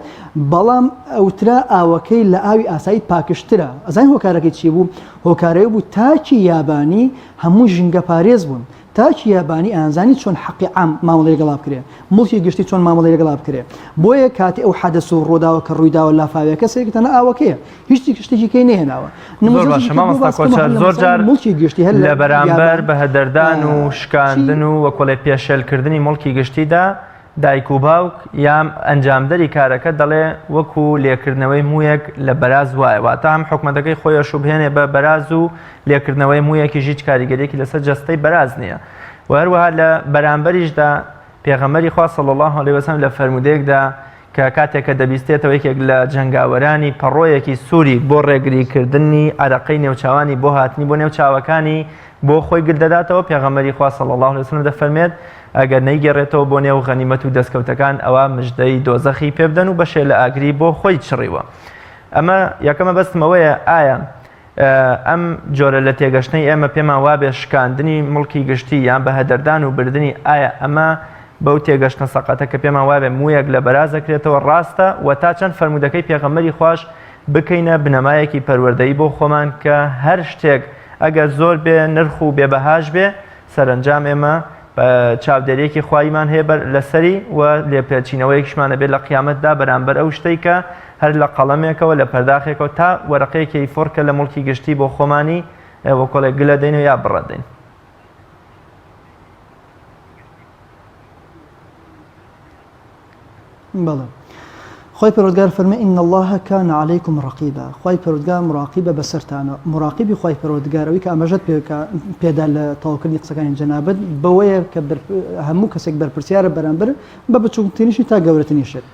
بەڵام ئەوترا ئاوەکەی لە ئاوی ئاسایی پاکشترە ئەزای هۆکارەکەی چی بوو هۆکارەی بوو تاکی یابانی هەموو ژینگە پارێز بوون تاکی یابانی ئەیانزانی چۆن حەقی عام مامەڵەی لەگەڵا بکرێ، موڵکی گشتی چۆن مامەڵەی لەگەڵا بکرێ. بۆیە کاتی ئەو حەدەس و ڕووداوە کە ڕوویداوە لافاوێکە سەیرکە تەنها ئاوەکەیە هیچ شتێکی کەی نەهێناوە. زۆر باشە مامۆستا کۆچەر زۆر جار موڵکی گشتی هەر لە بەرامبەر بەهەدەردان و چی شکاندن و وەکوڵێ پێشێلکردنی موڵکی گشتیدا دایک و باوک یان ئەنجامدەری کارەکە دەڵێ وەکو لێکردنەوەی موویەک لە بەراز وایە واتە هەم حکومەتەکەی خۆی ئەشوبهێنێ بە بەراز و لێکردنەوەی موویەکیش هیچ کاریگەریەکی لەسەر جەستەی بەراز نییە و هەروەها لە بەرامبەریشدا پێغەمبەری خوا صلی الله علیه وسلم لە فەرموودەیەکدا کە کاتێک کە دەبیستێتەوە یەکێک لە جەنگاوەرانی پەڕۆیەکی سووری بۆ ڕێگریکردنی عەرەقەی نێوچاوانی بۆ هاتنی بۆ نێو چاوەکانی بۆ خۆی گل دەداتەوە پێغەمبەری خوا صلی اللە علیه وسلم دەفەرمێت ئەگەر نەیگەڕێتەوە بۆ نێو غەنیمەت و دەستکەوتەکان ئەوا مژدەی دۆزەخی پێ بدەن و بەشێ لە ئاگری بۆ خۆی چڕیوە ئەمە یەکەمە بەستمەوەیە ئایا ئەم جۆرە لە تێگەشتنەی ئێمە پێمان وابێ شکاندنی مڵکی گشتی یان بە هەدەردان و بردنی ئایا ئەمە بەو تێگەشتنە سەقەتە کە پێمان وابێ موویەک لە بەراز دەکرێتەوە ڕاستە و تا چەند فەرموودەکەی پێغەمبەری خواش بکەینە بنەمایەکی پەروەردەیی بۆ خۆمان کە هەر شتێک ئەگەر زۆر بێ نرخ و بێ بەهاش بێ سەرەنجام ئێمە چاودێریەکی خواییمان هەیە بەر لەسەری و لێپێچینەوەیەکیشمان ئەبێت لە قیامەتدا بەرامبەر ئەو شتەی کە هەر لە قەڵەمێکەوە لە پەرداخێکەوە تا وەرەقەیەکی فۆر کە لە موڵکی گشتی بۆ خۆمانی وەکۆڵێک گلە دەین و یا بڕەدەین. بەڵێ خوای پەروەردگار فەرمی ان اللە کان علیکم رقیبا خوای پەروەردگار مراقیبە بەسەرتانەوە مراقیبی خوای پەروەردگار ئەوەی کە ئاماژەت پێ پێدا لە تەواوکردنی قسەکانی جەنابت بەوەیە کە هەموو کەسێک بەرپرسیارە بەرامبەر بە بچووکترینشی تا گەورەترین شت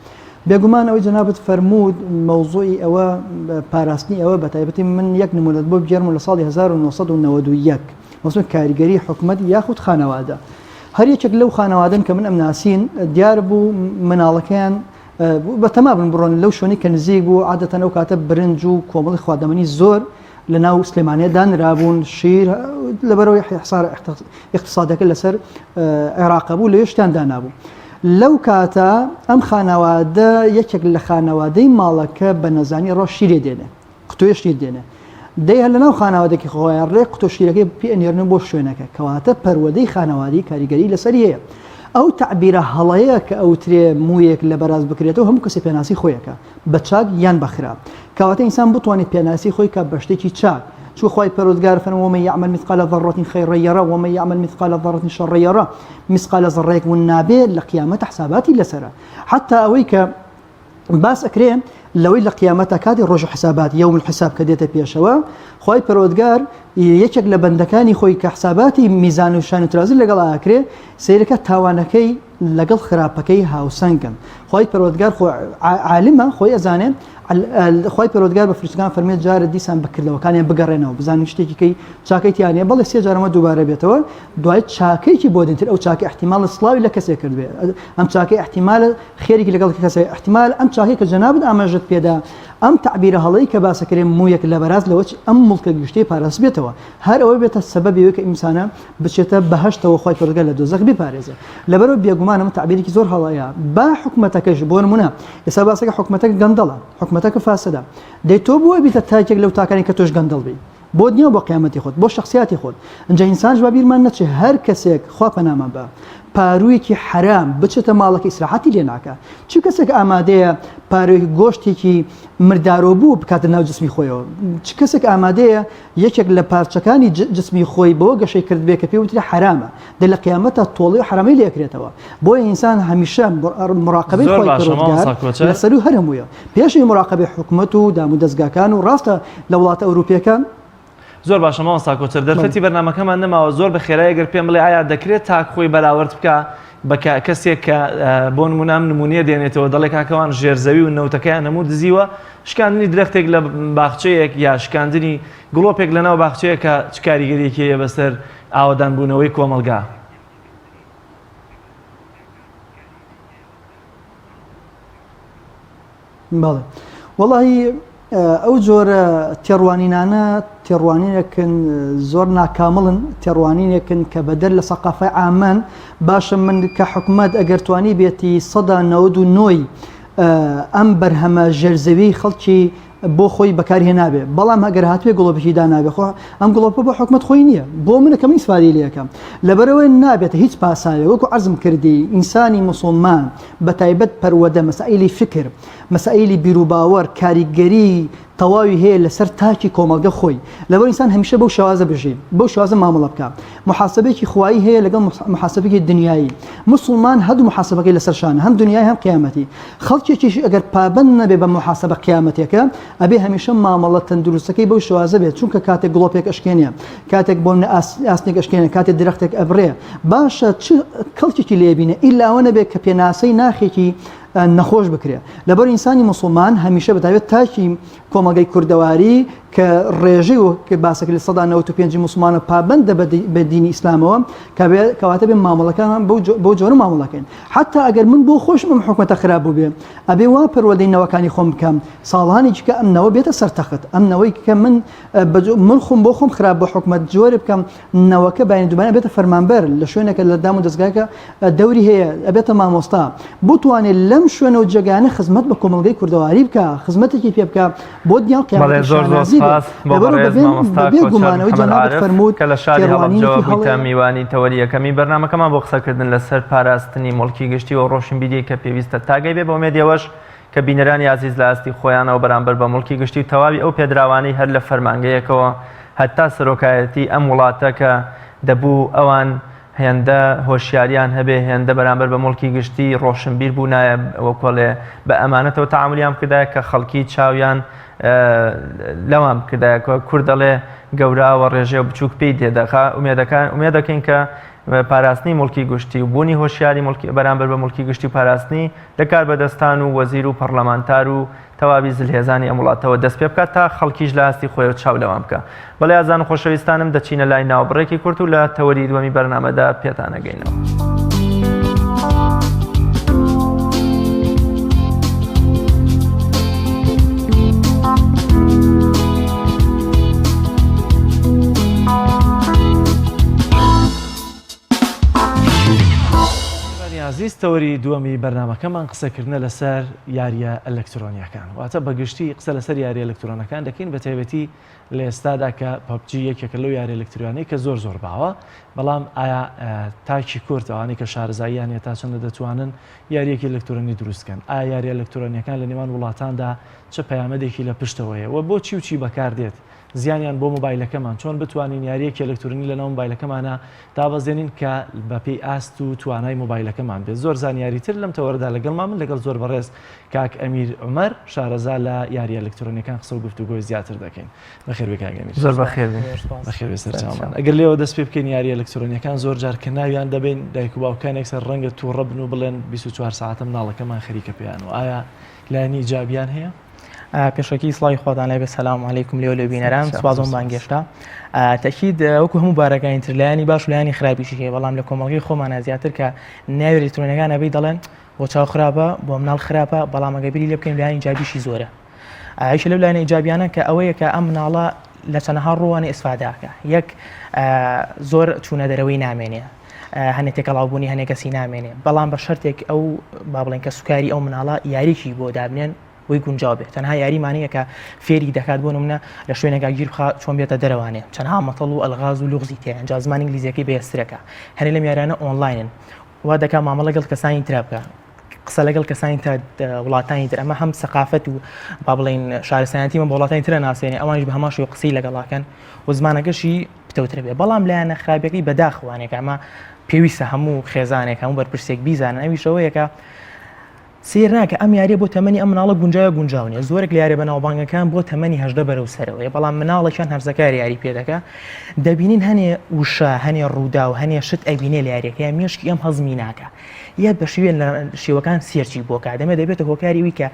بێگومان ئەوەی جەنابت فەرموود مەوزوعی ئەوە پاراستنی ئەوە بە تایبەتی من یەک نمونەت بۆ بگێڕم لە ساڵی 1991 مەسەلەن کاریگەری حکومەت یاخود خانەوادە هەر یەکێک لەو خانەوادەن کە من ئەمناسین دیار بوو مناڵەکەیان بەتەما بن بڕۆن لەو شوێنی کە نزیک بوو عادەتەن ئەو کاتە برنج و کۆمەڵی خواردەمەنی زۆر لە ناو سلێمانیە دانرابوون شیر لەبەرەوەی حسار اقتصادەکە لەسەر عێراقە بوو لەوێ شتیان دانابوو. لەو کاتە ئەم خانەوادە یەکێک لە خانەوادەی ماڵەکە بە نەزانی ڕۆ شیرێ دێنێ قوتۆیە شیر دێنێ دەی هەر لەناو خانەوادەکی خۆیان ڕێک قوتۆ شیرەکەی پێ ئەنێرن بۆ شوێنەکە کەواتە پەروەدەی خانەوادی کاریگەری لەسەری هەیە ئەو تەعبیرە هەڵەیە کە ئەوترێ موویەک لە بەراز بکرێتەوە هەموو کەسێ پێناسی خۆیەکە بە چاک یان بە خراپ کەواتە ئینسان بتوانێت پێناسی خۆی کە بە شتێکی چاک چوو خوای پەروەردگار فەرمووی ومن یعمل مثقال ذرة خیرا یرە ومن یعمل مثقال ذرة شرا یرە مثقال ذرەیەک ون نابێ لە قیامەت حساباتی لەسەرە حتی ئەوەی کە باس ئەکرێ لەوەی لە قیامەتا کاتی ڕۆژ حسابات یوم الحساب کە دێتە پێشەوە خوای پەروەردگار یەکێک لە بەندەکانی خۆی کە حساباتی میزان و شان و ترازی لەگەڵ ئاکرێ سەیرەکە تاوانەکەی لەگەڵ خراپەکەی هاوسەنگن خوای پەروەردگار خۆ عالمە خۆی ئەزانێ خوای پەروەردگار بە فریشتەکان فەرمێت جارە دیسان بەکردەوەکانیان بگەڕێنەوە بزانن شتێکی کەی چاکەی تیانە بەڵێ سێ جارەمە دووبارە بێتەوە دوای چاکەیەکی بۆ دێنتر ئەو چاکە احتیمال سڵاوی لە کەسێک کردبێ ئەم چاکەی احتیمال خێرێکی لەگەڵ کەسێ احتمال ئەم چاکەی کە جەنابت ئاماژەت پێدا ئەم تەعبیرە هەڵەی کە باسەکرێ موویەک لە بەراز لەوە ئەم موڵکە گشتیە پاراستبێتەوە هەر ئەوە بێتە سەبەبی ئەوەی کە ئینسانە بچێتە بەهەشتەوە خوای پەروەردگار لە دۆزەخ بپارێزێ لەبەرەوە بێگومان ئەمە تەعبیرێکی زۆر هەڵەیە با حکومەتەکەش بۆ نمونە ئێستا باسەکە حکومەتەکە گەندەڵە حکومەتەکە فاسدە دەی تۆ بۆ بیتە تاکێک لەو تاکانی کە تۆش گەندەڵ بی بۆ دنیا و بۆ قیامەتی خۆت بۆ شەخسیاتی خۆت ئینجا ئینسانش با بیرمان نەچێ هەر کەسێک خوا پەنامان بە پاروویەکی حەرام بچێتە ماڵەکە ئیسراحەتی لێ ناکا چ کەسێک ئامادەیە پاروویەکی گۆشتێکی مردارۆبوو بکاتە ناو جسمی خۆیەوە چ کەسێک ئامادەیە یەکێک لە پارچەکانی جسمی خۆی بەوە گەشەی کردبێ کە پێی وترێ حەرامە دە لە قیامەتا تۆڵەی و حەرامەی لێ ئەکرێتەوە بۆیە ئینسان هەمیشە مراقبەی زۆر خوای باشە پەروەردگار مامۆستا کۆچەر. لە سەروو هەر هەموویە پێشەوی مراقبەی حکومەت و دامودەزگاکان و ڕاستە لە وڵاتە ئەوروپیەکان زۆر باشە مامۆستا کۆچەر دەرفەتی بەرنامەکەمان نەماوە زۆر بە خێرایی گەر پێم بڵێ ئایا دەکرێت تاک خۆی بەراورد بکا بە کەسێک کە بۆ نمونە ئەم نمونەیە دێنێتەوە دەڵێ کاکەوان ژێرزەوی و نەوتەکەیان هەموو دزیوە شکاندنی درەختێک لە باخچەیەک یا شکاندنی گڵۆپێک لە ناو باخچەیەکە چ کاریگەریەکی هەیە بەسەر ئاوەدانبوونەوەی کۆمەڵگا؟ بەڵێ وەڵی ئەو جۆرە تێڕوانینانە تێڕوانینێکن زۆر ناکامڵن تێڕوانینێکن کە بەدەر لە سەقافای عامان باشە من کە حکومەت ئەگەر توانی بێتی سەدا 99 ئەم بەرهەمە ژێرزەوی خەڵکی بۆ خۆی بەکار هێنابێ بەڵام ئەگەر هاتبێ گڵۆپێکی دانابێ خۆ ئەم گڵۆپە بۆ حکومەت خۆی نییە بۆ منە کە من ئیسفادەی لێ ئەکەم لەبەرئەوەی نابێتە هیچ پاساوێک وەکو عەرزم کردی ئینسانی موسڵمان بە تایبەت پەروەدە مەسائیلی فکر مەسائیلی بیروباوەڕ کاریگەری تەواوی هەیە لەسەر تاکی کۆمەڵگە خۆی لەبەر ئینسان هەمیشە بەو شێوازە بژی بەو شێوازە مامەڵە بکە محاسبەیەکی خوایی هەیە لەگەڵ محاسبەیەکی دنیایی موسڵمان هەردوو محاسبەکەی لەسەر شانە هەم دنیای هەم قیامەتی خەڵکێکیش ئەگەر پابەند نەبێ بە موحاسەبە قیامەتێکە ئەبێ هەمیشە مامەڵە تەندروستەکەی بەو شێوازە بێت چونکە کاتێک گڵۆپێک ئەشکێنێ کاتێک بۆ منە ئاسنێک ئەشکێنێ کاتێک درەختێک ئەبڕێ باشە چ کەڵکێکی لێ بینە ئیلا ئەوە نەبێت کە پێناسەی ناخێکی. نەخۆش بکرێ لەبەر ئینسانی موسڵمان هەمیشە بەتایبەت تاکی کۆمەڵگەی کوردەواری کە ڕێژەی وەک باسەکە 95% موسڵمانە پابەندە بە دینی ئیسلامەوە کەواتە بێ مامەڵەکانمان بەو جۆرە مامەڵەکەین حتا ئەگەر من بۆ خۆشم ئەم حکومەتە خراپ بووبێ ئەبێ وا پەروەردەی نەوەکانی خۆم بکەم ساڵانێکی کە ئەم نەوە بێتە سەر تەخت ئەم نەوەی کە من من خۆم بۆ خۆم خراپ بۆ حکومەت جۆرێ بکەم نەوەکە بەیانی دوبانە ئەبێتە فەرمانبەر لە شوێنێکە لە دام و دەزگاکە دەوری هەیە ئەبێتە مامۆستا بتوانێت لەم شوێنە و جێگانە خزمەت بە کۆمەڵگەی کوردەواری بکە خزمەتێکی پێ بکە بۆ دنیا و بەڵێ قیامەتی زۆر زۆر شانازی بێت سپاس بۆ لەبەرەوە بەڕێز بەبێ مامۆستا بەبێ کۆچەر گومانەوەی محەمەد جەنابت عارف فەرمووت کە لە شاری هەڵەبجەوە تێڕوانینێکی بوویتە هەڵەیە. میوانی تەوەری یەکەمی بەرنامەکەمان بۆ قسەکردن لەسەر پاراستنی موڵکی گشتی و ڕۆشنبیریی کە پێویستە تاگەی بێ بە ئومێدی ئەوەش کە بینەرانی ئازیز لە ئاستی خۆیانەوە بەرامبەر بە موڵکی گشتی و تەواوی ئەو پێدراوانەی هەر لە فەرمانگەیەکەوە هەتا سەرۆکایەتی ئەم وڵاتە کە دەبوو ئەوان هێندە هۆشیاریان هەبێ هێندە بەرامبەر بە موڵکی گشتی ڕۆشنبیر بوونایە وەکۆڵێ بە ئەمانەتەوە تەعامولیان بکردایە کە خەڵکی چاویان لەوان بکردایە کورد دەڵێ گەوراوە ڕێژێ و بچووک پێی تێدەخا ئومێدەکان ئومێدەکەین کە پاراستنی موڵکی گشتی و بوونی هۆشیاری موڵکی بەرامبەر بە موڵکی گشتی و پاراستنی لە کاربەدەستان و وەزیر و پەڕلەمانتار و تەواوی زلهێزانی ئەم وڵاتەوە دەست پێ بکات تا خەڵکیش لە ئاستی خۆیەوە چاو لەوان بکا. بەڵێ ئازان و خۆشەویستانم دەچینە لای ناوبڕێکی کورت و لە تەوەری دووەمی بەرنامەدا پێتان ئەگەینەوە. بینەرانی ئازیز تەوەری دووەمی بەرنامەکەمان قسەکردنە لەسەر یاریە ئەلکترۆنیەکان واتە بەگشتی قسە لەسەر یاریە ئەلکترۆنەکان دەکەین بە تایبەتی لە ئێستادا کە PUBG یەکێکە لەو یاری ئەلکترۆنی کە زۆر زۆر باوە بەڵام ئایا تاکی کورد ئەوانەی کە شارەزاییان هەیە تا چەندە دەتوانن یاریەکی ئەلکترۆنی دروستکەن ئایا یاری ئەلکترۆنیەکان لە نێوان وڵاتاندا چ پەیامەدێکی لە پشتەوەیە و بۆچی و چی بەکاردێت زیانیان بۆ مۆبایلەکەمان، چۆن بتوانین یارییەکی ئەلکترۆنی لەناو مۆبایلەکەمانا دابەزێنین کە بەپێی ئاست و توانای مۆبایلەکەمان بێت، زۆر زانیاری تر لەم تەوەرەدا لەگەڵمان بن لەگەڵ زۆر بەڕێز کاک ئەمیر عومەر شارەزا لە یارییە ئەلکترۆنیەکان قسە و گفتوگۆی زیاتر دەکەین. بەخێر بێی کاک ئەمیر. زۆر بەخێر بێی. بەخێر بێی سەرچاومان. ئەگەر لێوە دەست پێ بکەین یارییە ئەلکترۆنیەکان زۆر جار کە ناویان دەبەین دایک و باوکان یەکسەر ڕەنگە تووڕە بن و بڵێن 24 سەعاتە مناڵەکەمان خەریکە پێیان و ئایا لایەنی ئیجابیان هەیە؟ پێشەکی سڵاوی خواتان لێبێ سەلام علیکم لێو لێ بینەران سوپاس بۆم بانگێشتە تەکید وەکو هەموو بارەکانی تر لایەنی باش و لایەنی خراپیشی هەیە بەڵام لە کۆمەڵگەی خۆمانە زیاتر کە ناوی ئەلکترۆنەکان ئەبی دەڵێن بۆ چاو خراپە بۆ مناڵ خراپە بەڵام ئەگەر بیری لێ بکەین لایەنی ئیجابیشی زۆرە ئایشە لەو لایەنە ئیجابیانە کە ئەوەیە کە ئەم مناڵە لە چەنەها ڕوانە ئیسفاداکە یەک زۆر چوونە دەرەوەی نامێنێ هەنێ تێکەڵاوبوونی هەنێ کەسی نامێنێ بەڵام بە شەرتێک ئەو با بڵێن کە سوکاری ئەو مناڵە یاریی بۆ دابنێن بۆی گونجاو بێت تەنها یاری مانەیە کە فێری دەکات بۆ نمونە لە شوێنێکا گیر بخا چۆن بێتە دەرەوانێ چەندها مەتەڵ و ئەلغاز و لوغزی تێ ئەنجا زمانی ئینگلیزیەکەی بەهێزترەکە هەنێ لەم یارانە ئۆنلاینن وا دەکا مامەڵە لەگەڵ کەسانی ترا بکە قسە لەگەڵ کەسانی تا وڵاتانی تر ئەمە هەم سەقافەت و با بڵێین شارستانیەتی من بە وڵاتانی ترە ناسێنێ ئەوانیش بە هەمان شێوە قسەی لەگەڵاکەن و زمانەکەشی پتەوتر بێ بەڵام لایەنە خراپەکەی بەداخوانێک ئەمە پێویستە هەموو خێزانێک هەموو بەرپرسێک بیزانن ئەویشەوەیەکە سەیر ناکە ئەم یاریە بۆ تەمەنی ئەم مناڵە گونجاوە گونجاو نیە زۆرێک لە یاریە بەناوبانگەکان بۆ تەمەنی 18 بەرەو سەرەوەیە بەڵام مناڵێکیان هەرزەکار یاری پێ دەکا دەبینین هەنێ وشە هەنێ ڕووداو هەنێ شت ئەبینێ لە یاریەکەی مێشکی ئەم هەزمی ناکا یا بە شێوێ لە شێوەکان search ی بۆ کا دەمێ دەبێتە هۆکاری ئەوی کە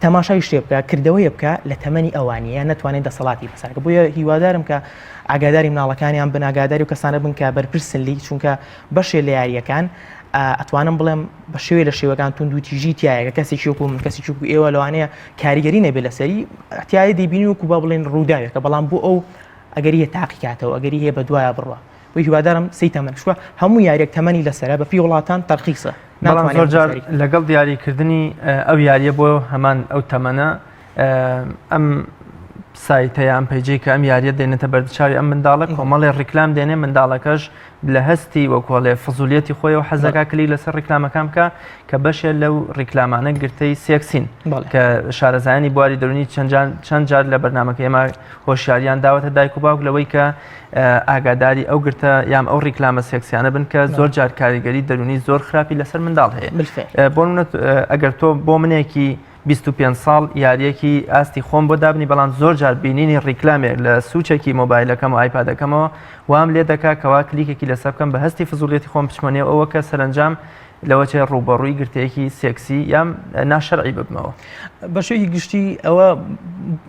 تەماشای شتێ بکە کردەوەیە بکە لە تەمەنی ئەوانیە یان نەتوانێت دەسەڵاتی بەسەرکە بۆیە هیوادارم کە ئاگاداری مناڵەکانیان بن ئاگاداری و کەسانە بن کە بەرپرسن لی چونکە بەشێ لە یاریەکان ئەتوانم بڵێم بە شێوێ لە شێوەکان توند و تیژی تایە کە کەسێکی وەکو من کەسێکی وەکو ئێوە لەوانەیە کاریگەری نەبێت لەسەری تایە دەیبینی وەکو با بڵێن ڕووداوێکە بەڵام بۆ ئەو ئەگەری هەیە تاقیکاتەوە ئەگەری هەیە بە دوایە بڕوا بۆ هیوادارم سی تەمەن شوە هەموو یاریەک تەمەنی لەسەرە بە پێی وڵاتان تەرخیسە بەڵام زۆر جار لەگەڵ دیاریکردنی ئەو یاریە بۆ هەمان ئەو تەمەنە ئەم سایتە یان پەیجەی کە ئەم یاریە دێنێتە بەرچاوی ئەم منداڵە کۆمەڵێ ڕیکلام دێنێ منداڵەکەش لە هەستی وەکۆڵێ فزولیەتی خۆی و حەزەکە کلیک لەسەر ڕیکلامەکان بکە کە بەشێ لەو ڕیکلامانە گرتەی سێکسین کە شارەزایانی بواری دەرونی چەند جار لە بەرنمەکە ئێمە هۆشیاریان داوەتە دایک و باوک لەوەی کە ئاگاداری ئەو گرتە یان ئەو ڕیکلامە سێکسیانە بن کە زۆر جار کاریگەری دەرونی زۆر خراپی لەسەر منداڵ هەیە بۆ ئەگەر تۆ بۆ منێکی 25 ساڵ یاریەکی ئاستی خۆم بۆ دابنی بەڵام زۆر جار بینینی ڕیکلامێک لە سوچێکی مۆبایلەکەم و ئایپادەکەمەوە وام لێ دەکا کەوا کلیکێکی لەسەر بکەم بە هەستی فزولیەتی خۆم بچمە نێو ئەوە کە سەرەنجام. لەوەچێ ڕووبەڕووی گرتەیەکی سێکسی یان ناشەرعی ببمەوە. بە شێوەیەکی گشتی ئەوە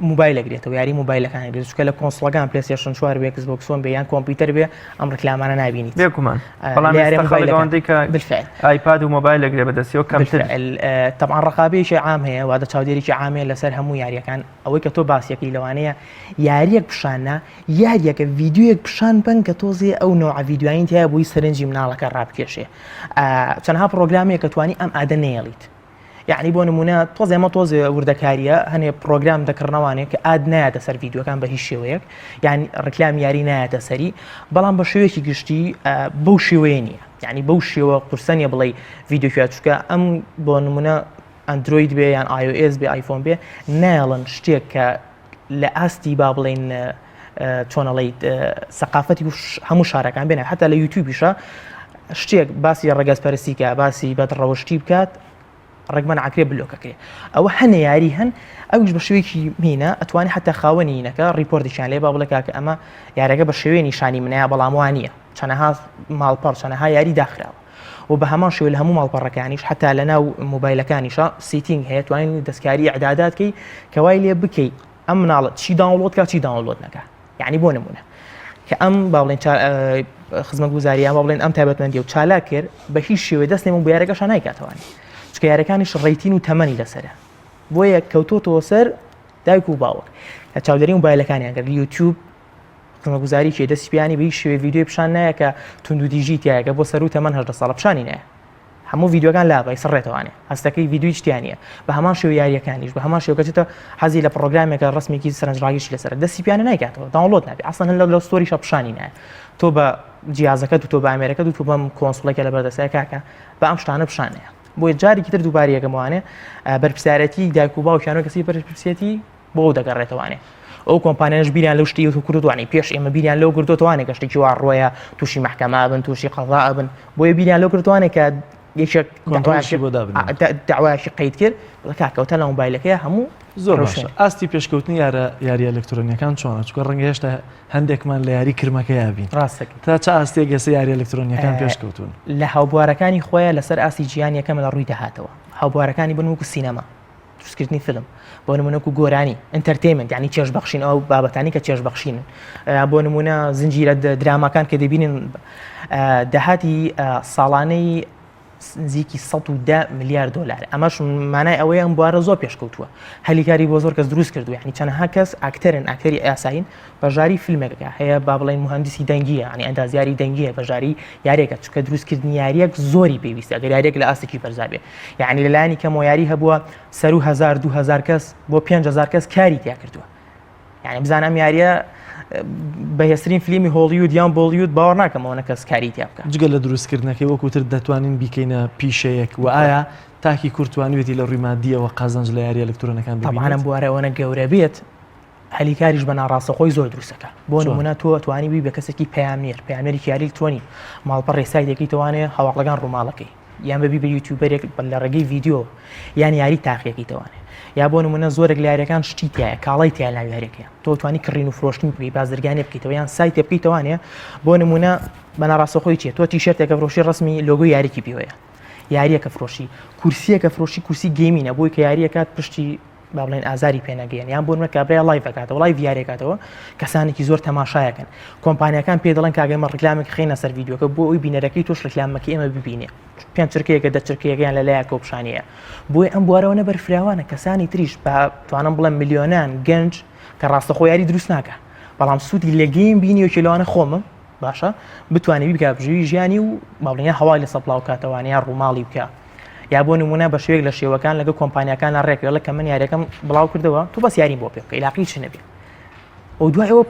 موبایل ئەگرێتەوە یاری موبایلەکان ئەگرێت چونکە لە console ەکان PlayStation 4 بێ Xbox One بێ یان کۆمپیوتەر بێ ئەم ڕیکلامانە نابینیت. بێگومان بەڵام لە یاری ئێستا خەڵک موبایلەکان ئەوەندەی کە بالفعل iPad و مۆبایل ئەگرێ بەدەستیەوە کەمتر. بالفعل تەبعەن ڕقابەیەکی عام هەیە واتە چاودێریی عام هەیە لەسەر هەموو یارییەکان ئەوەی کە تۆ باسیەکەی لەوانەیە یاریەک پیشان نا یاریەکە ڤیدیۆیەک پیشان بەن کە تۆزێ ئەو نەوعە ڤیدیۆیانی تایە بۆی سەرنجی مناڵەکە ڕابکێشێ چەندها پرۆگرامێک کە توانی ئەم ad ە نەیەڵیت یعنی بۆ نمونە تۆزێ ئەمە تۆزێ وردەکاریە هەنێ پرۆگرام دەکڕنەوانێ کە ad نایەتە سەر ڤیدیۆکان بە هیچ شێوەیەک یان ڕیکلام یاری نایەتە سەری بەڵام بە شێوەیەکی گشتی بەو شێوەیە نییە یعنی بەو شێوە قورسە نیە بڵێ ڤیدیۆکە چونکە ئەم بۆ نمونە ئەندرۆید بێ یان iOS بێ ئایفۆن بێ نایەڵن شتێک کە لە ئاستی با بڵێین چۆنەڵیت سەقافەتی هەموو شارەکان بێنە حتا لە یوتیوبیشە شتێک باسی ڕگەزپەرستی کە باسی بەدڕەوشتی بکات ڕێکمەن عکرێ بلۆکەکرێ ئەوە هەنە یاری هەن ئەویش بە شێوەیەکی مینە ئەتوانی حتا خاوەنی نەکە ڕیپۆرتێکیان لێ با بڵێ کاکە ئەمە یارەکە بە شێوەیە نیشانی منەیە بەڵام وانە چەنەها ماڵپەڕ چەنەها یاری داخراوە و بە هەمان شێوە لە هەموو ماڵپەڕەکانیش حتا لە ناو مۆبایلەکانیشا setting هەیە توانین دەستکاری ئیعدادات کەی کە وای لێ بکەی ئەم مناڵە چی download کا چی download نەکا یعنی بۆ نمونە کە ئەم با بڵێن خزمەتگوزاریان با بڵێن ئەم تایبەتمەندی و چالاک کرد بە هیچ شێوەیە دەست نێمە یارەکەشا نایکاتەوانی چونکە یارەکانیش rating و تەمەنی لەسەرە بۆیە کەوتۆتەوە سەر دایک و باوک کە چاودێری مۆبایلەکانیان کرد یوتیوب خزمەتگوزاری کێ دەستی پیانی بە هیچ شێوەیە ڤیدیۆی پیشان نایە کە توندوتیژی تایە کە بۆ سەروو تەمەن 18 ساڵە پیشانی نایە هەموو ڤیدیۆکان لابای سڕێتەوانێ هەستەکەی ڤیدیۆی هیچ تیا نییە بە هەمان شێوە یاریەکانیش بە هەمان شێوە کە چێتە حەزی لە پڕۆگرامێکە ڕسمێکی سەرنجڕاگیشی لەسەر دەستی پیانە نایکاتەوە download نابێ ئەسڵەن هەر لە store یشە پیشانی نایە تۆ بە جیازەکەت و تۆ بە ئامێرەکەت و تۆ بەم console ێکە لەبەر دەستە کاکە بە ئەم شتانە پیشانەیە بۆیە جارێکی تر دووبارەیەکەمەوانێ بەرپرسیارەتی دایک و باوکیان و کەسی بەرپرسیەتی بۆ ئەو دەگەڕێتەوانێ ئەو کۆمپانیانش بیریان لەو شتی کردووانەی پێش ئێمە بیریان لەو کردوتوانێ کە شتێکی وا ڕۆیە تووشی محکەمە بن تووشی قەزا بن بۆیە بیریان لەو کردوانێ کە یەکێک داوایشی قەید کرد لە کاکەوتە لە مۆبایلەکەی هەموو زۆر باشە ئاستی پێشکەوتنی یارە یاریە ئەلکترۆنیەکان چۆنە چونکە ڕەنگە هێشتا هەندێکمان لە یاری کرمەکەیا بین ڕاستەکەی تا چ ئاستێک ئێستا یاری ئەلکترۆنیەکان پێشکەوتون لە هاوبوارەکانی خۆیان لەسەر ئاستی جیهان یەکەمە لە ڕووی داهاتەوە هاوبوارەکانی بن وەکو سینەما دروستکردنی فیلم بۆ نمونە وەکو گۆرانی entertainment یعنی چێژ بەخشین ئەو بابەتانی کە چێژ بەخشین بۆ نمونە زنجیرە دراماکان کە دەبینن داهاتی ساڵانەی نزیکی 110 ملیار دلار ئەمەش مانای ئەوەیە ئەم بوارە زۆر پێشکەوتووە هەلیکاری بۆ زۆر کەس دروست کردو یعنی چەندەها کەس ئاکتەرن ئاکتەری ئاسایین بەشداری فیلمێکەکە هەیە با بڵێین موهەندیسی دەنگیە یانی ئەندازیاری دەنگیە بەشداری یاریەکە چونکە دروستکردنی یاریەک زۆری پێویستە ئەگەر یاریەک لە ئاستێکی بەرزا بێ یعنی لەلایەنی کەمەوە یاری هەبووە سەرو هەزار 2000 کەس بۆ 5000 کەس کاری تیا کردووە یعنی بزانە ئەم یاریە بەهێزترین فیلمی هۆڵیود یان بۆڵیود باوەڕ ناکەم ئەوەنە کەس کاری تیا بکە جگە لە دروستکردنەکەی وەکو تر دەتوانین بیکەینە پیشەیەک و ئایا تاکی کورد توانیوێتی لە ڕووی مادیەوە قازانج لە یاریە ئەلکترۆنەکان ببینێت؟ تەبعەن ئەم بوارە ئەوەنە گەورە بێت هەلی کاریش بە ناڕاستەخۆی زۆر دروستەکە بۆ نمونە تۆ توانی بی بە کەسێکی پەیامنێر پەیامنێری یاری ئەلکترۆنی ماڵپەڕی سایتێکی توانێ هەواڵەکان ڕووماڵەکەی یان ببی بە یوتیوبەرێک لە ڕێگەی ڤیدیۆ یان یاری تاقیەکەی توانێ یا بۆ نمونە زۆرێک لە یاریەکان شتی تایە کاڵای تیا ناو یاریەکەیە تۆ توانی کڕین و فرۆشتن بکەی بازرگانی بکەیتەوە یان سایتێ بکەیتەوانێ بۆ نمونە بە ناڕاستەخۆی چیە تۆ تیشێرتێکە فرۆشی ڕسمی لۆگۆی یاریکی پێوەیە یاریەکە فرۆشی کورسیەکە فرۆشی کورسی gaming ە بۆی کە یاریەکات پشتی با بڵێن ئازاری پێ نەگەیەن یان بۆ نمونە کابرای live ئەکاتەوە live یاریەکاتەوە کەسانێکی زۆر تەماشایەکەن کۆمپانیاکان پێ دەڵێن کاگە ئێمە ڕیکلامێک خینە سەر ڤیدیۆکە بۆ ئەوی بینەرەکەی تۆش ڕیکلامەکەی ئێمە ببینێ پێنج چرکەیەکە دە چرکەیەکەیان لە لایەکەوە پیشانیە بۆیە ئەم بوارەوە نەبەر فراوانە کەسانی تریش بە توانم بڵێم ملیۆنان گەنج کە ڕاستەخۆ یاری دروست ناکە بەڵام سوودی لە game بینیوەکی لەوانە خۆمم باشە بتوانێ بیکا بژێوی ژیانی و با بڵێین هەوای لەسەر بڵاو کاتەوانە یا ڕووماڵی بکە یا بۆ نمونە بە شێوەیەک لە شێوەکان لەگە کۆمپانیاکان ڕێک لە کە من یاریەکەم بڵاو کردەوە تۆ بەس یاریم بۆ پێ بکە عیلاقی چ نەبێ و دوای ئەوە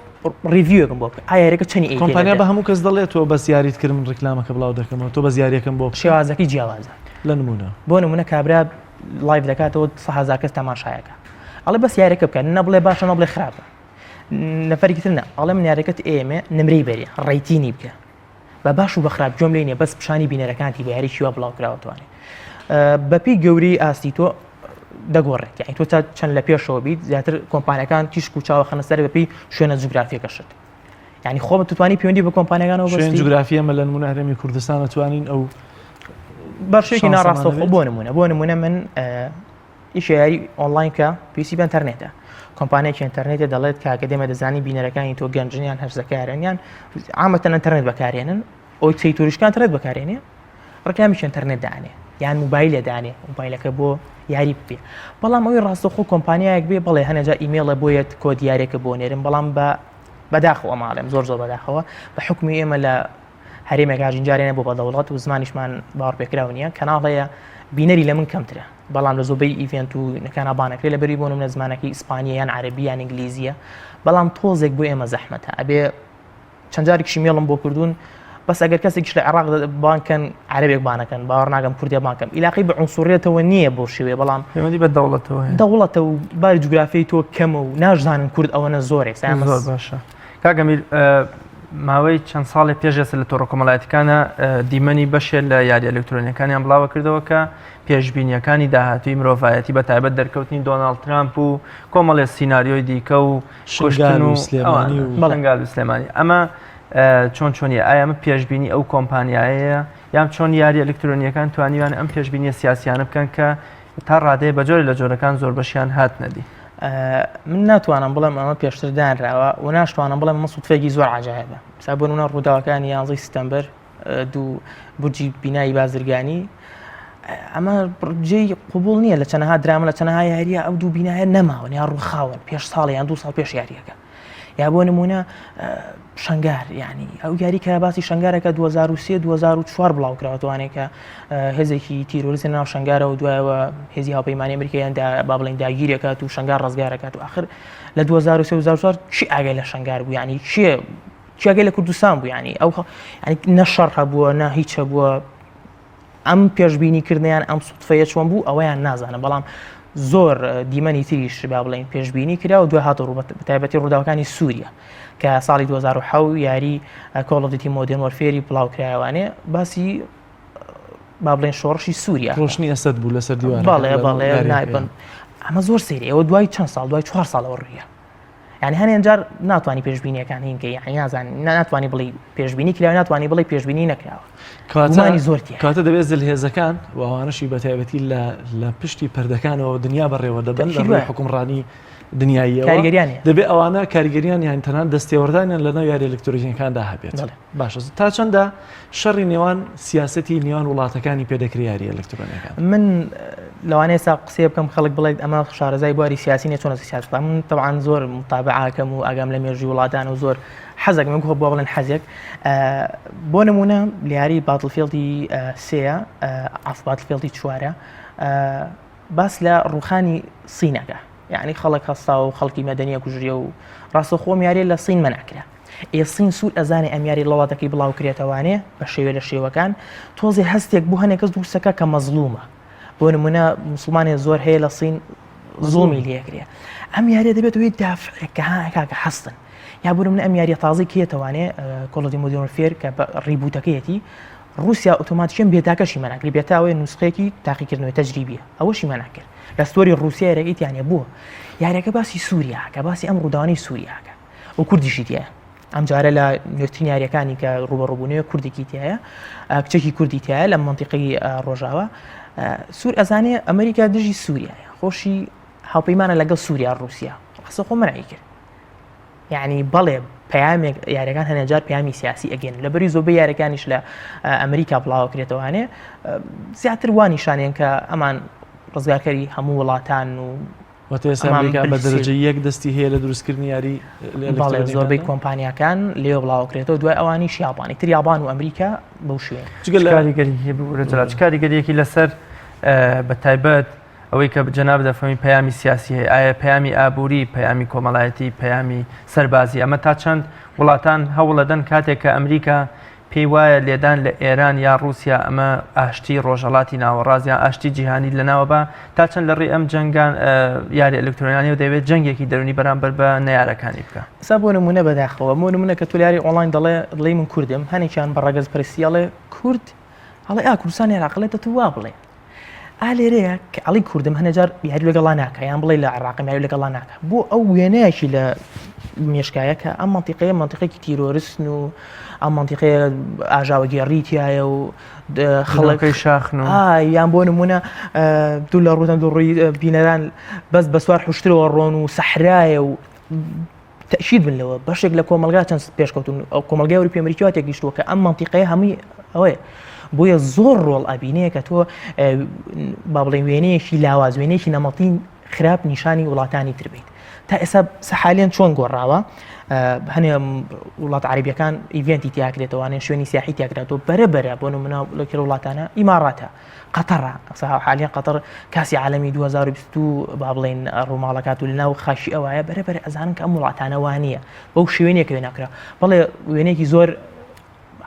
review ێکم بۆ بکە ئایا یاریەکە چەنی ئەی کۆمپانیا بە هەموو کەس دەڵێت تۆ بەس یاریت کرد من ڕیکلامەکە بڵاو دەکەمەوە تۆ بەس یاریەکەم بۆ بکە. شێوازەکەی جیاوازە لە نمونە بۆ نمونە کابرا live دەکاتەوە 100,000 کەس تەماشایەکە ئەڵێ بەس یاریەکە بکە نە بڵێ باشە نە بڵێ خراپە نەفەرێکی تر نا ئەڵێ من یاریەکەت ئێمێ نمرەی بەرێ rating ی بکە بە باش و بە خراپ گوێم لێ نیە بەس پیشانی بینەرەکانتی بە یاریی وا بڵاو کراوەتوانێ بەپی گەورەی ئاستی تۆ دەگۆڕێت یعنی تۆ تا چەند لە پێشەوە بیت زیاتر کۆمپانیەکان تیشک و چاوە خەنە سەر بەپی شوێنە جوگرافیەکەشت یعنی خۆ توانی پەیوەندی بە کۆمپانیەکانەوە شوێن جوگرافیە مە لە نمونە هەرێمی کوردستان توانین ئەو. بەشێکی ناڕاستەوخۆ بۆ نمونە بۆ نمونە من ئیشە یاری ئۆنلاین کە پێویستی بە ئینتەرنێتە کۆمپانیایکی ئینتەرنێتە دەڵێت کاکە دێمە دەزانی بینەرەکانی تۆ گەنجنیان هەرزەکارن عامەتەن ئینتەرنێت بەکارێنن ئەوی چی تۆریشکان ئینتەرنێت بەکارێنێ ڕکلامیش ئینتەرنێت دانێ یان موبایلە دانێ موبایلەکە بۆ یاری بێ بەڵام ئەوی ڕاستەخۆ کۆمپانیایەک بێ بەڵێ هەنێجا ئیمێڵە بۆیەت کۆد یارێکە بۆ نێرم بەڵام بە بەداخەوە ماڵێم زۆر زۆر بەداخەوە بە حکومی ئێمە لە هەرێمێک هاژین جارێ نەبوو بە دەوڵەت و زمانیشمان باوەڕپێکراو نییە کەناڵ هەیە بینەری لە من کەمترە بەڵام لە زۆبەی event و نەکانە بانەکرێ لە بەری بۆ نمونە زمانەکەی ئیسپانیە یان عەرەبی یان ئینگلیزیە بەڵام تۆزێک بۆ ئێمە زەحمەتە ئەبێ چەند جارێکیش مێڵم بۆ کردوون بەس ئەگەر کەسێکیش لە عێراق بانکەن عەرەبێک بانەکەن باوەڕ ناکەم کوردێ بانکەم ئیلاقی بە عنسوریەتەوە نییە بۆ شێوێ بەڵام پەیوەندی بە دەوڵەتەوە هەیە دەوڵەتە و باری جوگرافی تۆ کەمە و ناشزانن کورد ئەوەنە زۆرێک زۆر باشە کاک ئەمیر ماوەی چەند ساڵێ پێش ئێستا لە تۆڕە کۆمەڵایەتەکانە دیمەنی بەشێ لە یاری ئەلکترۆنیەکانیان بڵاوە کردەوە کە پێشبینیەکانی داهاتوی مرۆڤایەتی بە تایبەت دەرکەوتنی دۆناڵد ترامپ و کۆمەڵێ سیناریۆی دیکە و کوشتن و سلێمانی و شنگال و سلێمانی ئەمە چۆن چۆنیە ئایا ئەمە پێشبینی ئەو کۆمپانیایەیە یان چۆن یاری ئەلکترۆنیەکان توانیویان ئەم پێشبینیە سیاسیانە بکەن کە تا ڕادەیە بە جۆرێ لە جۆرەکان زۆربەشیان هاتنەدی. من ناتوانم بڵێم ئەمە پێشتر دانراوە و ناشتوانم بڵێم ئەمە سوتفێکی زۆر عجایبە سا بۆ نمونە ڕووداوەکانی یانزەی ستەمبەر دوو بورجی بینایی بازرگانی ئەمە جێی قوبول نییە لە چەنەها درامە لە چەنەها یاریە ئەو دوو بینایە نەماون یا ڕووخاون پێش ساڵ یان دوو ساڵ پێش یاریەکە یا بۆ نمونە شنگار ینی ئەو یاری کە باسی شنگارەکە 2023 2004 بڵاوکراوەتوانێت کە هێزێکی تیرۆریستی ناو شنگارەوە دوایەوە هێزی هاوپەیمانی ئەمریکایان با بڵین داگیرەکات و شنگار ڕزگارەکات و آخر لە 2023 2004 چی ئاگای لە شنگار بوو ینی چێ چیاگەی لە کوردستان بوو ینی ئەو نە شەڕ هەبووە نە هیچ هەبووە ئەم پێشبینی کردنیان ئەم سوتفەیە چۆن بوو ئەوەیان نازانم بەڵام زۆر دیمەنی تریش با بڵین پێشبینی کرا و دوای هاتە ڕوو بەتایبەتی ڕووداوەکانی سووریا کە ساڵی 2007 یاری Call of Duty Modern Warfare ی بڵاو کرایوانێ باسی با بڵێن شۆڕشی سووریا ڕۆشنی ئەسەد بوو لەسەر دیوار بەڵێ بەڵێ نایبن ئەمە زۆر سەیری ئەوە دوای چەند ساڵ دوای چوار ساڵەوە ڕوویە یعنی هەنێ جار ناتوانانی پێشبینیەکان هینکە یعنی نازان ناتوانانی بڵی پێشبینی کرا ناتوانانی بڵی پێشبینی نەکراوە کاتانی زۆر کاتە دەبێت زلهێزەکان و ئەوانەشی بە تایبەتی لە لە پشتی پەردەکانەوە دنیا بەڕێوە دەبن لە ڕووی حکومڕانی دنیاییەوە کاریگەریان دەبێت ئەوانە کاریگەریان یان تەنان دەستێوەردانیان لە ناو یاری ئەلکترۆنیەکاندا هەبێت باشە تا چەندە شەڕی نێوان سیاسەتی نێوان وڵاتەکانی پێدەکرێ یاری ئەلکترۆنیەکان؟ من لەوانەیە سا قسەیە بکەم خەڵک بڵێت ئەمە شارەزای بواری سیاسی نیە چۆن سیاسی بکەم من تەبعەن زۆر متابعەکەم و ئاگام لە مێژوی وڵاتان و زۆر حەزێک من بۆ بڵێن حەزێک بۆ نمونە لە یاری Battlefield ی سێە ئاف Battlefield ی چوارە باس لە ڕوخانی سینەکە یعنی خەڵک هەستا و خەڵکی مەدەنیە کوژریە و ڕاستەخۆم یاریە لە سین مەنعکرا ئێ سین سوور ئەزانێ ئەم یاری ڵەواتەکەی بڵاو کرێتەوانێ بە شێوێ لە شێوەکان تۆزێ هەستێک بۆ هەنێک کەس دروستەکە کە مەزڵومە بۆ نمونە مسلمانێ زۆر هەیە لە سین زوڵمی لێکرێ ئەم یاریە دەبێت هۆی دافعێک کە ها کاکە هەستن یا بۆ نمونە ئەم یاریە تازەی کێتەوانێ Call of Duty Modern Warfare کە reboot ەکەیەتی رووسیا ئۆتۆماتیکیان beta کەشی مەناکرد beta وەیە نوسخەیەکی تاقیکردنەوەی تەجریبیە ئەوەشی مەناکرد لە store ی رووسیا یاریەکەی تیانە بووە یاریەکە باسی سووریاکە باسی ئەم ڕووداوانەی سووریاکە و کوردیشی تایە ئەم جارە لە نوێترین یاریەکانی کە ڕوبەڕوبوونەوە کوردێکی تایە کچێکی کوردی تایە لە منتیقی ڕۆژاوا سوور ئەزانێ ئەمریکا دژی سووریایە خۆشی هاوپەیمانە لەگەڵ سووریا ڕوسیا ڕاستە خۆ مەنعی کرد یعنی بەڵێ پەیامێک یاریەکان هەنێجار پەیامی سیاسی ئەگەن لەبەری زۆربەی یاریەکانیش لە ئەمریکا بڵاوکرێتەوانێ زیاتر وا نیشانێن کە ئەمان ڕزگارکەری هەموو وڵاتان و واتە ئێستا ئەمریکا بە دەرەجە یەک دەستی هەیە لە دروستکردنی یاری بەڵێ زۆربەی کۆمپانیاکان لێ بڵاوکرێتەوە دوای ئەوانیش یابانی تر یابان و ئەمریکا بەو شوێن جگە لە کاریگەری هەیە ببورە جەلال چ کاریگەریەکی لەسەر بە تایبەت ئەوەی کە جەناب دەفەرمی پەیامی سیاسی هەیە ئایا پەیامی ئابووری پەیامی کۆمەڵایەتی پەیامی سەربازی ئەمە تا چەند وڵاتان هەوڵەدەن کاتێک کە ئەمریکا پێی وایە لێدان لە ئێران یا ڕووسیا ئەمە ئاشتی ڕۆژهەڵاتی ناوەڕاست یان ئاشتی جیهانی لەناوە با تا چەند لە ڕێی ئەم جەنگان یاری ئەلکترۆنیانەوە دەیەوێت جەنگێکی دەروونی بەرامبەر بە نەیارەکانی بکا. ئێستا بۆ نموونە بەداخەوە بۆ نموونە کە تۆ لە یاری ئۆنڵاین دەڵێ دڵی من کوردم هەنێکیان بە ڕەگەز پەرستی ئەڵێ کورد ئەڵێ ئا کوردستان عێراق ئەڵێ دە تۆ وا بڵێ ئا لێرەیە کە ئەڵی کوردم هەنێ جار یاری لەگەڵا ناکە یان بڵێ لە عێراقم یاری لەگەڵا ناکە بۆ ئەو وێنەیەکی لە. مێشکایە کە ئەم مەنتیقەیە مەنتیقێکی تیرۆرستن و ئەم مەنتیقەیە ئاژاوەگێڕی تایە و خەڵەکەی شاخن و یان بۆ نمونە دوو لە ڕوودەن دوو ڕووی بینەران بەس بە سوار حشترەوە ڕۆن و سەحرایە و تەئکید بن لەوە بەشێک لە کۆمەڵگا چەند پێشکەوتون ئەو کۆمەڵگای ئەوروپی ئەمریکی وا تێگەیشتووە کە ئەم مەنتیقەیە هەمووی ئەوەیە بۆیە زۆر ڕۆڵ ئەبینێ کە تۆ با بڵێن وێنەیەکی لاواز وێنەیەکی نەمەڵتی خراپ نیشانی وڵاتانی تر بیت تا ئێستا سەحالیان چۆن گۆڕاوە هەنێ وڵات عربیەکان event ی تیاکرێتەوانێ شوێنی سیاحی تیاکرێتەوە بەرە بەرە بۆ نمونە لەکرە وڵاتانە ئیماڕاتە قەتەڕە حالیان قەتەڕ کاسی عالەمی 2022 با بڵێین ڕووماڵەکات و لەناو خاکی ئەوایە بەرە بەرە ئەزانن کە ئەم وڵاتانە وانە بەو شوێنێک وێ ناکرا بەڵێ وێنێکی زۆر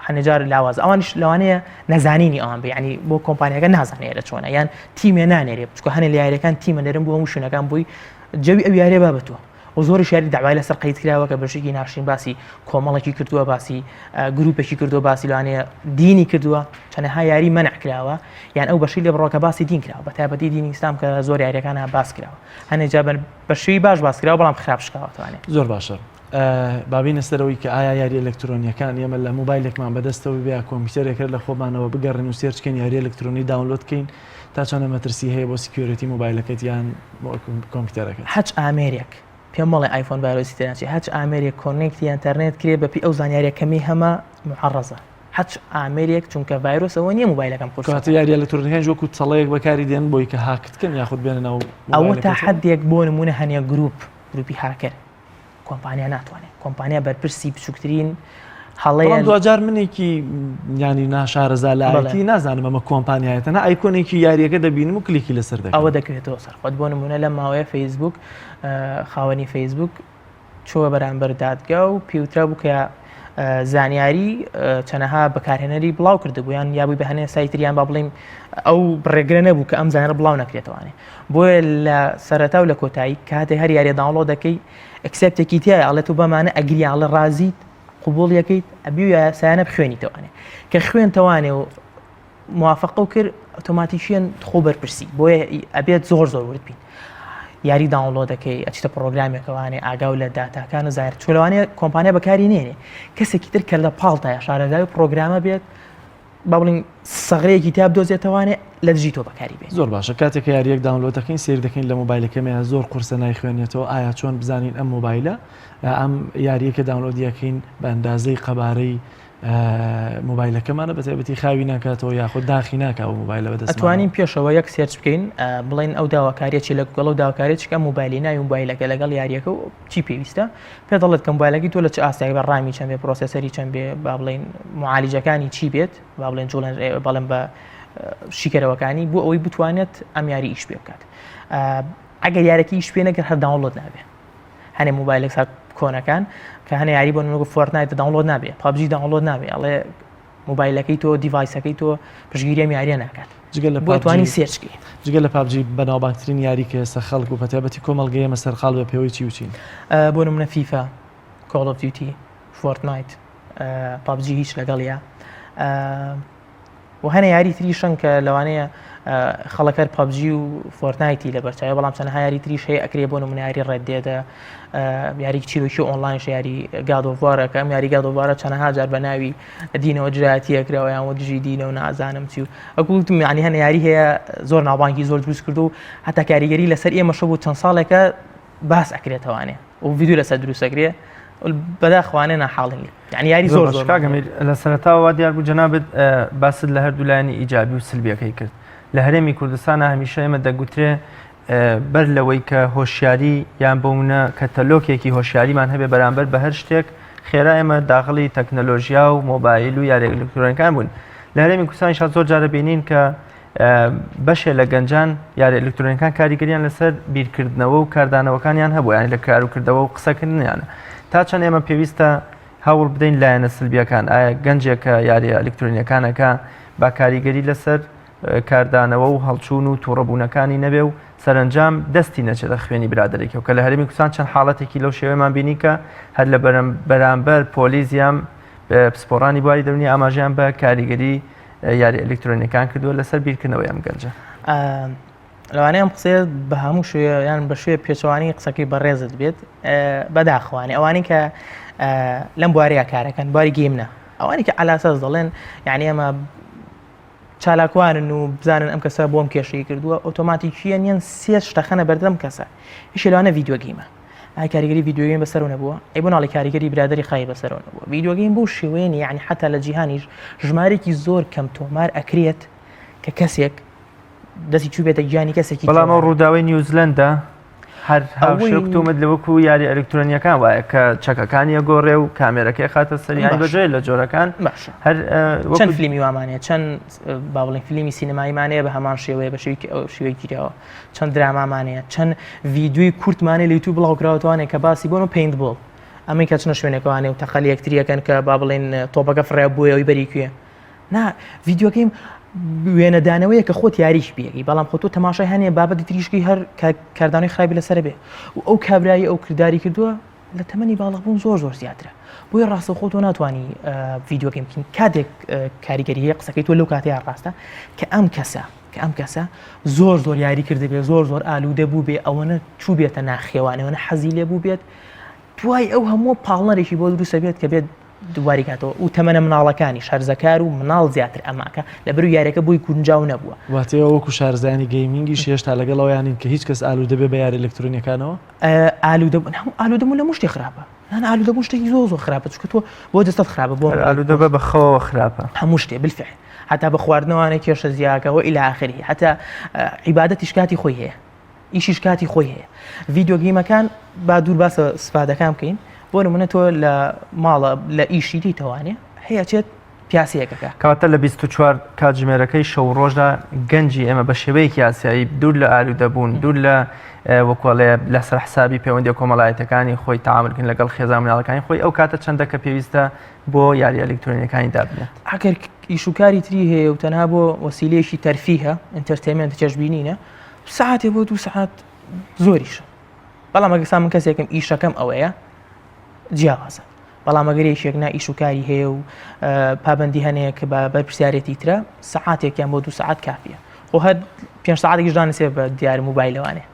هەنێجار لاواز ئەوانش لەوانەیە نەزانینی ئەوان بێ ینی بۆ کۆمپانیەکە نازانێت لە چۆنە یان تیمێ نانێرێ بچکە هەنێ لە یاریەکان تیمە نەرم بۆ هەموو شوێنەکان بووی جەوی ئەو یاریە بابەتوە و زۆریش یاری دەعوای لەسەر قەید کراوە کە بەشێکی ناشرین باسی کۆمەڵێکی کردووە باسی گروپێکی کردووە باسی لەوانەیە دینی کردووە چەنەها یاری مەنع کراوە یان ئەو بەشی لێ بڕۆکە باسی دین کراوە بە تایبەتی دینی ئیسلام کە زۆر یاریەکانە باس کراوە هەنێ جا بە شێوی باش باس کراوە بەڵام خراپ شکاوەتوانێت زۆر باشە بابینە سەرەوەی کە ئایا یاری ئەلکترۆنیەکان ئێمە لە مۆبایلێکمان بەدەستەوە بێ یا کۆمپیوتەرێک هەر لە خۆمانەوە بگەڕێن و search کەین یاری ئەلکترۆنی download کەین تا چەندە مەترسی هەیە بۆ security مۆبایلەکەت یان کۆمپیوتەرەکەت؟ هەچ ئامێرێک، پێم مەڵێ ئایفۆن ڤایرۆسی تێناچێ، هەچ ئامێرێک connect ی ئەنتەرنێت کرێ بەپێی ئەو زانیاریە کەمەی هەمە معەڕەزە. هەچ ئامێرێک چونکە ڤایرۆس ئەوە نیە مۆبایلەکەم قورس کەواتە یاریە ئەلکترۆنیەکانیش وەکو تەڵەیەک بەکاری دێن بۆی کە هاکت کەن یاخود بێنە ناو ئەوە تا حەدێک بۆ نمونە هەنێ گروپ گروپی هاکەر کۆمپانیا ناتوانێت کۆمپانیا بەرپرسی بچووکترین هەڵەیە دواجار منێکی ینی ناشارەزا لە IT نازانم ئەمە کۆمپانیایەتە نا icon ێکی یاریەکە دەبینم و کلیکی لەسەر دەکەم ئەوە دەکەوێتەوە سەر خۆت بۆ نمونە لەم ماوەیە فەیسبوک خاوەنی فەیسبوک چووە بەرامبەر دادگا و پێوترا بوو کە زانیاری چەنەها بەکارهێنەری بڵاو کردبوو یان یابووی بە هەنێ سایتریان با بڵیم ئەو ڕێگرە نەبوو کە ئەم زانیارە بڵاو نەکرێتەوانێ بۆیە لە سەرەتا و لە کۆتایی کاتێ هەر یاریە download دەکەی accept ێکی تایە ئەڵێ تو بەمانە agree ئەڵێ ڕازیت قوبوڵ یەکەیت ئەبی و یاسایانە بخوێنیتەوانێ کە خوێنتەوانێ و موافقە و کرد ئۆتۆماتیکیەن خۆ بەرپرسی بۆیە ئەبێت زۆر زۆر ورد بین یاری download دەکەی ئەچیتە پرۆگرامێکەوانێ ئاگاو لە داتاکان و زایر چۆلەوانەیە کۆمپانیا بەکاری نێنێ کەسێکی تر کە لە پاڵتایە شارەزای و پرۆگرامە بێت با بڵین سەغرەیەکی تیا بدۆزێتەوانێ لە دژی تۆ بەکاری بێ. زۆر باشە کاتێک کە یاریەک download دەکەین سەیر دەکەین لە مۆبایلەکەمەیە زۆر قورسە نایخوێنێتەوە ئایا چۆن بزانین ئەم مۆبایلە ئەم یاریە کە download ی ئەکەین بە ئەندازەی قەبارەی مۆبایلەکەمانە بە تایبەتی خاوی ناکاتەوە یاخود داخی ناکا ئەو مۆبایلە بەدەستمانەوە. ئەتوانین پێشەوە یەک search بکەین بڵێین ئەو داواکاریە چی لە گوگڵ ئەو داواکاریە چی کە ئەم مۆبایلی ناوی مۆبایلەکە لەگەڵ یاریەکە و چی پێویستە پێ دەڵێت کە مۆبایلەکەی تۆ لە چ ئاستێک بە RAM ی چەند بێ processor ی چەند بێ با بڵێین معالجەکانی چی بێت با بڵێن جوڵێن بەڵێن بە شیکەرەوەکانی بۆ ئەوەی بتوانێت ئەم یاری ئیش پێ بکات ئەگەر یارەکی ئیش پێ نەکرد هەر download نابێ هەنێ مۆبایلێک سا کۆنەکان کە هەنێ یاری بۆ نمونە Fortnite download نابێ PUBG download نابێ ئەڵێ مۆبایلەکەی تۆ device ەکەی تۆ پشتگیری ئەم یاریە ناکات جگە لە بۆ توانی search کەی جگە لە PUBG بەناوبانگترین یاری کە ئێستا خەڵک و بەتایبەتی کۆمەڵگەی ئێمە سەرقاڵ بە پێوەی چی و چین؟ بۆ نمونە فیفا، Call of Duty، Fortnite، PUBG هیچ لەگەڵیا و هەنێ یاری تریشن کە لەوانەیە خەڵک هەر PUBG و Fortnite ی لەبەرچاوە بەڵام چەنەها یاری تریش هەیە ئەکرێ بۆ نمونە یاری Red Dead ە یاری چیرۆکی ئۆنلاینش یاری God of War ەکە ئەم یاری God of War ە چەنەها جار بە ناوی دینەوە دژایەتی ئەکرەوە یان وە دژی دینە و نازانم چی و ئەگو وتم یعنی هەنە یاری هەیە زۆر ناوبانگی زۆر دروست کردو و هەتا کاریگەری لەسەر ئێمەشە بوو چەند ساڵێکە باس ئەکرێتەوانێ و ڤیدیۆ لەسەر دروست ئەکرێ بەداخوانێ ناحاڵین لێ یعنی یاری زۆر زۆر کاک ئەمیر لە سەرەتاوە وا دیار بوو جەنابت باست لە هەردوو لایەنی ئیجابی و سلبیەکەی کرد لە هەرێمی کوردستانە هەمیشە ئێمە دەگوترێ بەر لەوەی کە هۆشیاری یان بۆمنە کەتەلۆکێکی هۆشیاریمان هەبێ بەرامبەر بە هەر شتێک خێرا ئێمە داخڵی تەکنەلۆژیا و مۆبایل و یاری ئەلکترۆنەکان بوون لە هەرێمی کوردستانیشا زۆر جارە بینین کە بەشێ لە گەنجان یاری ئەلکترۆنەکان کاریگەریان لەسەر بیرکردنەوە و کاردانەوەکانیان هەبوو یانی لە کاروکردەوە و قسەکردنیانە تا چەند ئێمە پێویستە هەوڵ بدەین لایەنە سلبیەکان ئایا گەنجێک کە یاریە ئەلکترۆنیەکانەکە با کاریگەری لەسەر کاردانەوە و هەڵچوون و تووڕەبوونەکانی نەبێ و سەرەنجام دەستی نەچێتە خوێنی برادەرێکەوە کە لە هەرێمی کوردستان چەند حاڵەتێکی لەو شێوەیەمان بینی کە هەر لە بەرامبەر پۆلیس یان پسپۆڕانی بواری دەروونی ئاماژەیان بە کاریگەری یاری ئەلکترۆنیەکان کردووە لەسەر بیرکردنەوەی ئەم گەنجە. لەوانەیە ئەم قسەیە بە هەموو شوێ یان بە شوێ پێچەوانی قسەکەی بەڕێزت بێت بەداخوانی ئەوانەی کە لەم بوارەیە کارەکەن بواری گەیم نا ئەوانی کە عەلاساس دەڵێن یعنی ئەمە چالاکوانن و بزانن ئەم کەسە بۆم کێشەی کردووە ئۆتۆماتیکیە نیان سێ شتەخەنە بەردەم کەسە یشی لەوانە video game ە ئای کاریگەری video game بەسەرەوە نەبووە ئەی بۆ ناڵی کاریگەری برادری خی بەسەرەوە نەبووە video game بەو شێوەیە نیە یعنی حتا لە جیهانیش ژمارێکی زۆر کەم تۆمار ئەکرێت کە کەسێک دەستی چووبێتە گیانی کەسێکی بەڵام ئەو ڕووداوی نیوزلەندا هەر هاوشێکتومت لە وەکو یاری ئەلکترۆنیەکان وایە کە چەکەکانی گۆڕێ و کامێرەکەی خاتە سەریان بەجێ لە جۆرەکان باشە هەر چەند فیلمی وامانەیە چەند با بڵێن فیلمی سینەماییمانەیە بە هەمان شێوەیە بە شێوەی گیراوە چەند درامامانەیە چەند ڤیدیۆی کورتمانەیە لە یوتیوب بڵاوکراوەتەوانێ کە باسی بۆن و پەینت بۆڵ ئەمەی کە چنە شوێنێکوانێ و تەقەل یەکتریەکەن کە با بڵێن تۆپەکە فڕێ بۆیە ئەوی بەری کوێ نا video game وێنەدانەوەیە کە خۆت یاریش بێگەی بەڵام خۆ تۆ تەماشای هەنێ بابەتی تریشکی هەر کاردانەوەی خراپی لەسەر بێ و ئەو کابرایی ئەو کرداری کردووە لە تەمەنی باڵغبوون زۆر زۆر زیاترە بۆیە ڕاستەوخۆ تۆ ناتوانانی video game بکەین کاتێک کاریگەری هەیە قسەکەی تۆ لەو کاتەیە ڕاستە کە ئەم کەسە کە ئەم کەسە زۆر زۆر یاری کردبێ زۆر زۆر ئالوودە بوو بێ ئەوەنە چوو بێتە ناخێوانەوەنە حەزی لێ بوو بێت دوای ئەو هەموو پاڵنەرێکی بۆ دروستە بێت کە بێت دووباری کاتەوە و تەمەنە مناڵەکانیش هەرزەکار و مناڵ زیاتر ئەماکە لەبەر یاریەکە بۆی گونجاو نەبووە. واتە ئێوە وەکو شارەزایانی gaming یش هێشتا لەگەڵ ئەوەیان نین کە هیچ کەس ئالوودە بێ بە یاری ئەلکترۆنیەکانەوە؟ ئالوودەبوون هەموو ئالوودەبوون لە هەموو شتێ خراپە نا ئالوودەبوون شتێکی زۆر زۆر خراپە چونکە تۆ بۆ جەستەت خراپە بۆ ئالوودە بە بە خەوەوە خراپە هەموو شتێ بالفعل حتا بە خواردنەوانە کێشە زیاکەەوە إلى آخره حتا عیبادەتیش کاتی خۆی هەیە ئیشیش کاتی خۆی هەیە video game ەکان با دوور باسە سپادەکان بکەین بۆ نمونە تۆ لە ماڵە لە ئیشی دیتەوانێ هەیە چێت پیاسەیەکەکە. کەواتە لە 24 کاتژمێرەکەی شەو و ڕۆژدا گەنجی ئێمە بە شێوەیەکی ئاسایی دوور لە ئالوودەبوون دوور لە وەکۆڵێ لەسەر حسابی پەیوەندیە کۆمەڵایەتەکانی خۆی تەعاملکردن لەگەڵ خێزان مناڵەکانی خۆی ئەو کاتە چەندە کە پێویستە بۆ یاری ئەلکترۆنیەکانی دابنێت. ئەگەر ئیش و کاری تری هەیە و تەنها بۆ وەسیلەیەکی تەرفیهە entertainment چێژبینینە سەعاتێ بۆ دوو سەعات زۆریشە بەڵام ئەگەر سا من کەسێکم ئیشەکەم ئەوەیە جیاوازە بەڵام ئەگەر یەکێک نا ئیش و کاری هەیە و پابندی هەنەیە کە بە بەرپرسیارەتی ترە سەعاتێکیان بۆ دوو سەعات کافیە خۆ هەر پێنج سەعاتێکیش دانیسێ بە دیار موبایلەوانێ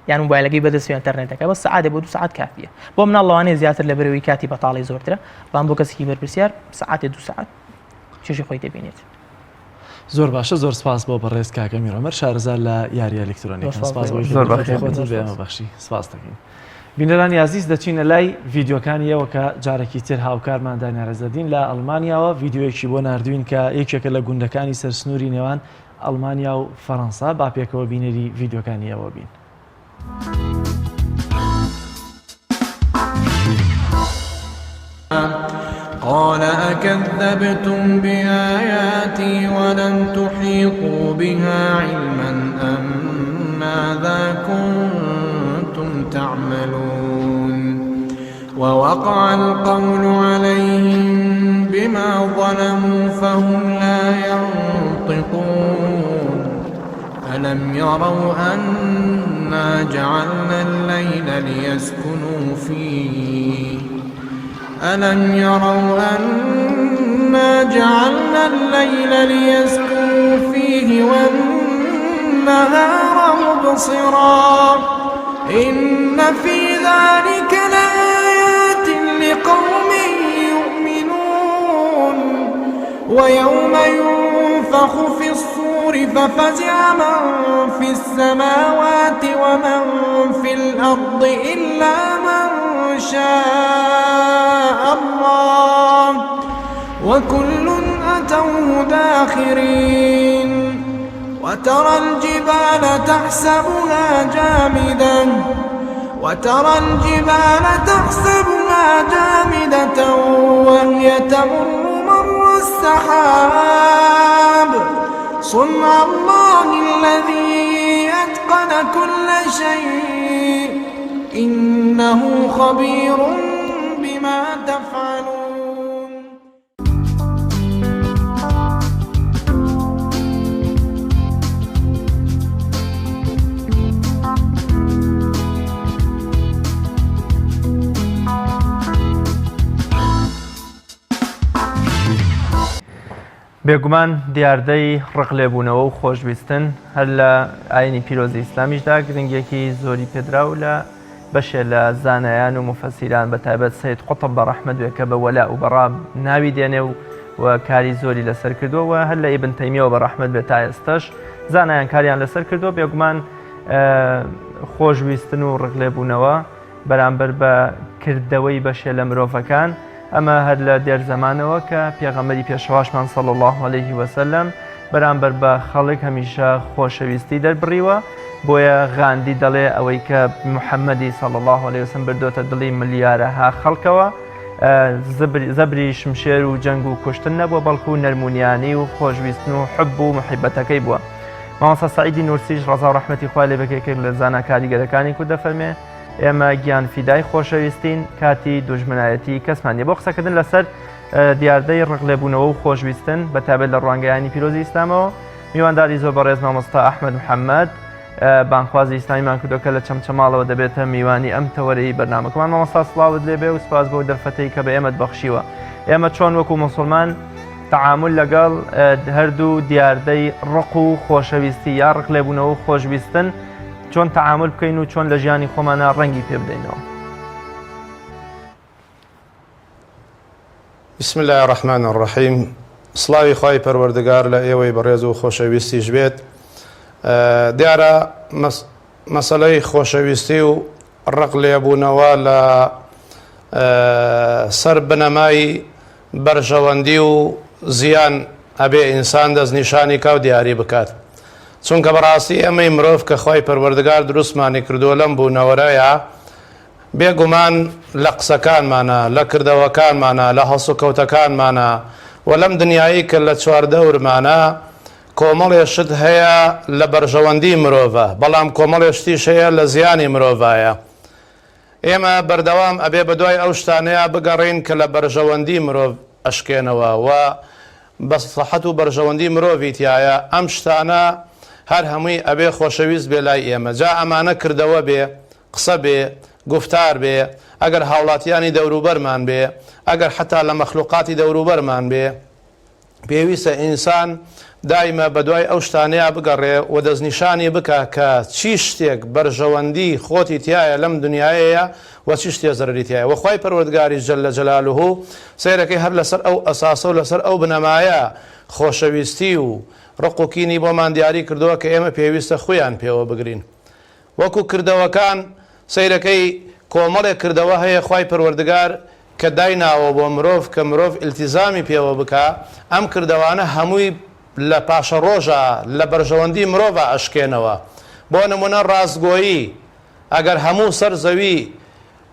یان موبایلەکەی بەدەست ئینتەرنێتەکە بەس سەعاتێ بۆ دوو سەعات کافیە بۆ مناڵ لەوانەیە زیاتر لە بەرەوەی کاتی بەتاڵی زۆرترە بەڵام بۆ کەسێکی بەرپرسیار سەعاتێ دوو سەعات چێژی خۆی دەبینێت. زۆر باشە زۆر سپاس بۆ بەڕێز کاک ئەمیر عومەر شارەزا لە یاریە ئەلکترۆنیەکان سپاس بۆ زۆر بەخێر خۆتت بە ئێمە بەخشی سپاس دەکەین بینەرانی ئازیز دەچینە لای ڤیدیۆکانی ئەوە کە جارێکی تر هاوکارمان دانیار عزەدین لە ئەڵمانیاوە ڤیدیۆیەکی بۆ ناردوین کە یەکێکە لە گوندەکانی سەر سنووری نێوان ئەڵمانیا و فەڕەنسا با پێکەوە بینەری ڤیدیۆکانی ئەوە بین. قال أكذبتم بآياتي ولم تحيطوا بها علما أم ماذا كنتم تعملون ووقع القول عليهم بما ظلموا فهم لا ينطقون ألم يروا أنا جعلنا الليل ليسكنوا فيه ألم يروا أنا جعلنا الليل ليسكنوا فيه والنهار مبصرا إن في ذلك لآيات لقوم يؤمنون ويوم ينفخ في الصور ففزع من في السماوات ومن في الأرض إلا من شاء الله وكل أتوه داخرين وترى الجبال تحسبها جامدة وترى الجبال تحسبها جامدة وهي تمر مر السحاب صنع الله الذي أتقن كل شيء إنه خبير بما تفعلون. بێگومان دیاردەی ڕق لێبوونەوە و خۆشویستن هەر لە ئاینی پیرۆزی ئیسلامیشدا گرنگیەکی زۆری پێدرا و لە بەشێ لە زانایان و موفەسیران بە تایبەت سەید قوتب بە ڕەحمەت بێ کە بە وەلاء و بەڕا ناوی دێنێ و و کاری زۆری لەسەر کردووە و هەر لە ئیبن تەیمیەوە بە ڕەحمەت بێ تا ئێستەش زانایان کاریان لەسەر کردووە بێگومان خۆشویستن و ڕق لێبوونەوە بەرامبەر بە کردەوەی بەشێ لە مرۆڤەکان، ئەمە هەر لە دێر زەمانەوە کە پێغەمبەری پێشەواشمان صلی اللە علیه وسلم بەرامبەر بە خەڵک هەمیشە خۆشەویستی دەربڕیوە، بۆیە غاندی دەڵێ ئەوەی کە محەممەدی صلی اللە علیه وسلم بردۆتە دڵی ملیارەها خەڵکەوە زەبری شمشێر و جەنگ و کوشتن نەبووە بەڵکو نەرمونیانی و خۆشویستن و حب و محیبەتەکەی بووە. مامۆستا سەعیدی نورسیش ڕەزا و ڕەحمەتی خوای لێ بێت یەکێک لە زانا کاریگەرەکانی کورد دەفەرمێ ئێمە گیان فیدای خۆشەویستین کاتی دوژمنایەتی کەسمان نیە بۆ قسەکردن لەسەر دیاردەی ڕقلێبوونەوە و خۆشویستن بە تایبەت لە ڕوانگەیانی پیرۆزی ئیسلامەوە میوانداری زۆر بەڕێز مامۆستا ئەحمەد محەممەد بانخوازی ئیسلامیمان کردو کە لە چەمچەماڵەوە دەبێتە میوانی ئەم تەوەرەی بەرنامەکەمان مامۆستا سڵاوت لێبێ و سپاس بۆ دەرفەتەی کە بە ئێمەت بەخشیوە ئێمە چۆن وەکو مسلمان تەعامول لەگەڵ هەردوو دیاردەی ڕق و خۆشەویستی یا ڕق لێبوونەوە و خۆشویستن چۆن تەعامول بکەین و چۆن لە ژیانی خۆمانە ڕەنگی پێ بدەینەوە. بسم اللە الرحمن الرحیم سڵاوی خوای پەروەردگار لە ئێوەی بەڕێز و خۆشەویستیش بێت دیارە مەسەلەی خۆشەویستی و ڕق لێبوونەوە لە سەر بنەمای بەرژەوەندی و زیان ئەبێ ئینسان دەستنیشانی کا و دیاری بکات چونکە بەڕاستی ئێمەی مرۆڤ کە خوای پەروەردگار دروستمانی کردووە لەم بوونەوەرەیە بێ گومان لە قسەکانمانا لە کردەوەکانمانا لە هەڵسوکەوتەکانمانا و لەم دنیایی کە لە چواردەورمانە کۆمەڵێ شت هەیە لە بەرژەوەندی مرۆڤە بەڵام کۆمەڵێ شتیش هەیە لە زیانی مرۆڤایە ئێمە بەردەوام ئەبێ بەدوای ئەو شتانەیا بگەڕێین کە لە بەرژەوەندی مرۆڤ ئەشکێنەوە و مەسڵەحەت و بەرژەوەندی مرۆڤی تیایە، ئەم شتانە هەر هەمووی ئەبێ خۆشەویست بێ لای ئێمە، جا ئەمانە کردەوە بێ، قسە بێ، گوفتار بێ، ئەگەر هاوڵاتیانی دەوروبەرمان بێ، ئەگەر حەتا لە مەخلوقاتی دەوروبەرمان بێ. پێویستە ئینسان دایمە بەدوای ئەو شتانەیا بگەڕێ و دەستنیشانی بکا کە چی شتێک بەرژەوەندی خۆتی تیایە لەم دنیایەیا و چی شتێ زەرەری تیایە وە خوای پەروەردگاریش جل جلالە سەیرەکەی هەر لەسەر ئەو ئەساسە و لەسەر ئەو بنەمایە خۆشەویستی و ڕق و کینی بۆمان دیاری کردووە کە ئێمە پێویستە خویان پێوە بگرین وەکو کردەوەکان سەیرەکەی کۆمەڵێک کردەوە هەیە خوای پەروەردگار کە دایناوە بۆ مرۆڤ کە مرۆڤ ئیلتیزامی پێوە بکا ئەم کردەوانە هەمووی لە پاشەڕۆژا لە بەرژەوەندی مرۆڤا ئەشکێنەوە بۆ نمونە ڕاستگۆیی ئەگەر هەموو سەر زەوی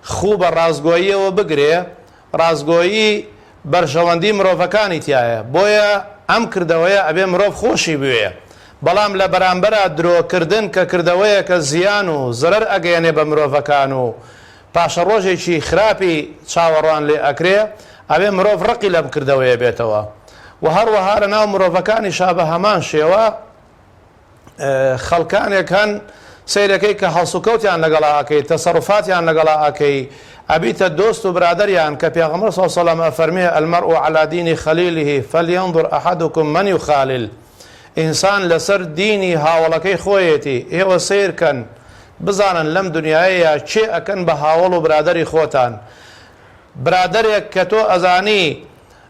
خوو بە ڕاستگۆییەوە بگرێ، ڕاستگۆیی بەرژەوەندی مرۆڤەکانی تیایە، بۆیە ئەم کردەوەیە ئەبێ مرۆڤ خۆشی بوێ، بەڵام لە بەرامبەرا درۆ کردن کە کردەوەیەکە زیان و زەرەر ئەگەیەنێ بە مرۆڤەکان و پاشەڕۆژێکی خراپی چاوەڕوان لێ ئەکرێ، ئەبێ مرۆڤ ڕقی لەم کردەوەیە بێتەوە و هەروەها لە ناو مرۆڤەکانیشا بە هەمان شێوە. خەڵکانێک هەن سەیرەکەی کە هەڵسوکەوتیان لەگەڵا ئەکەی تەسەروفاتیان لەگەڵا ئەکەی ئەبیتە دۆست و برادەریان کە پێغەمبەر صلی اللە علیه و سلم ئەفەرمێ المرء علی دین خلیله فلینظر احدکم من یخالل ئینسان لەسەر دینی هاوەڵەکەی خۆیەتی ئێوە سەیر کەن بزانن لەم دنیایەیا کێ ئەکەن بە هاوەڵ و برادەری خۆتان برادەرێک کە تۆ ئەزانی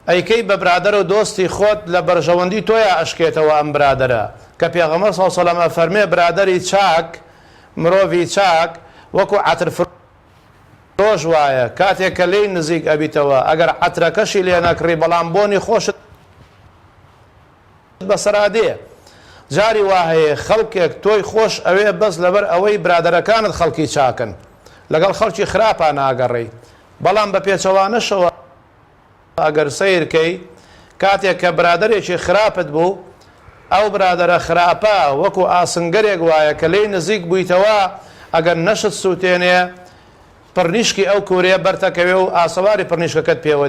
ئەیکەی بە برادەر و دۆستی خۆت لە بەرژەوەندی تۆیا ئەشکێتەوە ئەم برادەرە کە پێغەمبەر صلی اللە علیە وسلم ئەفەرمێ برادەری چاک مرۆڤی چاک وەکو عەتر فرۆش وایە کاتێک کە لێی نزیک ئەبیتەوە ئەگەر عەترەکەشی لێ نەکڕی بەڵام بۆنی خۆشت بەسەرا دێ جاری وا هەیە خەڵکێک تۆی خۆش ئەوێ بەس لەبەر ئەوەی برادەرەکانت خەڵکی چاکن لەگەڵ خەڵکی خراپا ناگەڕێی بەڵام بە پێچەوانەشەوە ئەگەر سەیر کەی کاتێک کە برادەرێکی خراپت بوو ئەو برادەرە خراپە وەکو ئاسنگەرێک وایە کە لێی نزیک بوویتەوە ئەگەر نەشت سووتێنێ پڕنیشکی ئەو کورەیە بەرتەکەوێ و ئاسەواری پڕنیشکەکەت پێوە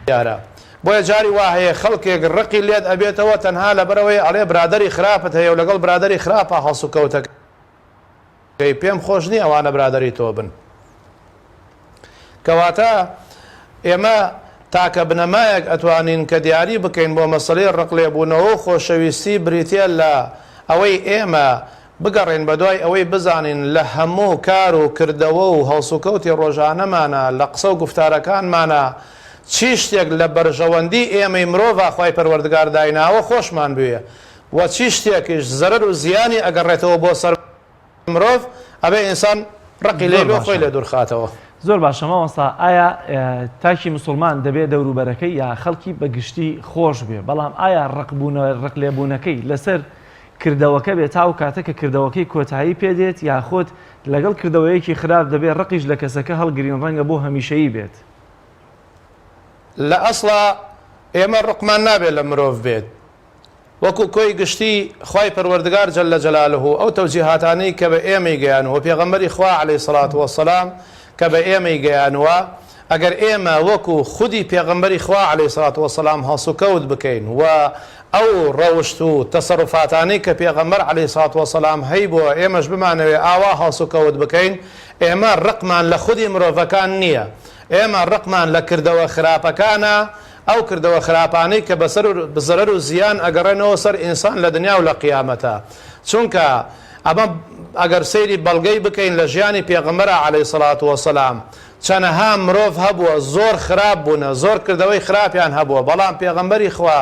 دیارە بۆیە جاری وا هەیە خەڵکێک ڕقی لێت ئەبێتەوە تەنها لەبەرئەوەی ئەڵێ برادەری خراپت هەیە و لەگەڵ برادەری خراپا هەڵسوکەوتەکەی پێم خۆش نییە ئەوانە برادەری تۆ بن. کەواتە ئێمە تاکە بنەمایەک ئەتوانین کە دیاری بکەین بۆ مەسەلەی ڕقلێبوونەوە و خۆشەویستی بریتیە لە ئەوەی ئێمە بگەڕێین بەدوای ئەوەی بزانین لە هەموو کار و کردەوە و هەڵسوکەوتی ڕۆژانەمانا لە قسە و گوفتارەکانمانا چی شتێک لە بەرژەوەندی ئێمەی مرۆڤا خوای پەروەردگار دایناوە خۆشمان بوێ و چی شتێکیش زەرەر و زیانی ئەگەڕێتەوە بۆ سەر مرۆڤ ئەبێ ئینسان ڕقی لێ زۆر بێ و خۆی باشە لێ دوور خاتەوە. زۆر باشە مامۆستا ئایا تاکی مسوڵمان دەبێ دەوروبەرەکەی یا خەڵکی بە گشتی خۆش بوێ بەڵام ئایا ڕق بوونە ڕق لێبوونەکەی لەسەر کردەوەکە بێ تا ئەو کاتە کە کردەوەکەی کۆتایی پێ دێت یاخود لەگەڵ کردەوەیەکی خراپ دەبێ ڕقیش لە کەسەکە هەڵگرین ڕەنگە بۆ هەمیشەیی بێت؟ لە ئەسڵا ئێمە ڕقمان نابێ لە مرۆڤ بێت وەکو کۆی گشتی خوای پەروەردگار جل جلالە ئەو تەوجیهاتانەی کە بە ئێمەی گەیانووە پێغەمبەری خوا علیە الصلوە والسلام کە بە ئێمەی گەیانووە ئەگەر ئێمە وەکو خودی پێغەمبەری خوا علیە الصلوە والسلام هەڵسوکەوت بکەین و ئەو ڕەوشت و تەسەروفاتانەی کە پێغەمبەر علیە الصلوە والسلام هەیبووە ئێمەش بمانەوێ ئاوا هەڵسوکەوت بکەین ئێمە ڕقمان لە خودی مرۆڤەکان نییە ئێمە ڕقمان لە کردەوە خراپەکانە ئەو کردەوە خراپانەی کە بەسەر زەرەر و زیان ئەگەڕێنەوە سەر ئینسان لە دنیا و لە قیامەتا چونکە ئەمە ئەگەر سەیری بەڵگەی بکەین لە ژیانی پێغەمبەرا عەلەیهی سەڵات وەسەلام چەنەها مرۆڤ هەبووە زۆر خراپ بوونە زۆر کردەوەی خراپیان هەبووە بەڵام پێغەمبەری خوا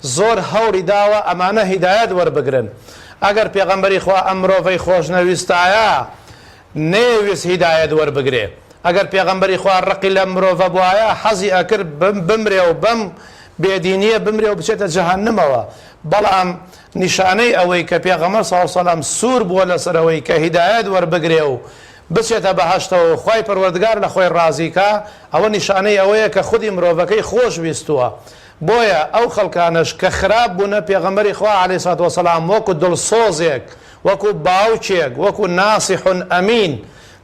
زۆر هەوڵی داوە ئەمانە هیدایەت وەربگرن ئەگەر پێغەمبەری خوا ئەم مرۆڤەی خۆشنەویستایە نەیەویست هیدایەت وەربگرێ. ئەگەر پێغەمبەری خوا ڕقی لەم مرۆڤە بوایە حەزی ئەکرد بمرێ و بەم بێدینیە بمرێ و بچێتە جەهەنمەوە. بەڵام نیشانەی ئەوەی کە پێغەمبەر صلی اللە علیە وسلم سوور بووە لەسەر ئەوەی کە هیدایەت وەربگرێ و بچێتە بەهەشتەوە و خوای پەروەردگار لە خۆی ڕازی کا ئەوە نیشانەی ئەوەیە کە خودی مرۆڤەکەی خۆش ویستووە. بۆیە ئەو خەڵکانەش کە خراپ بوونە پێغەمبەری خوا علیە الصلوة والسلام وەکو دڵسۆزێک وەکو باوکێک، وەکو ناصح امین،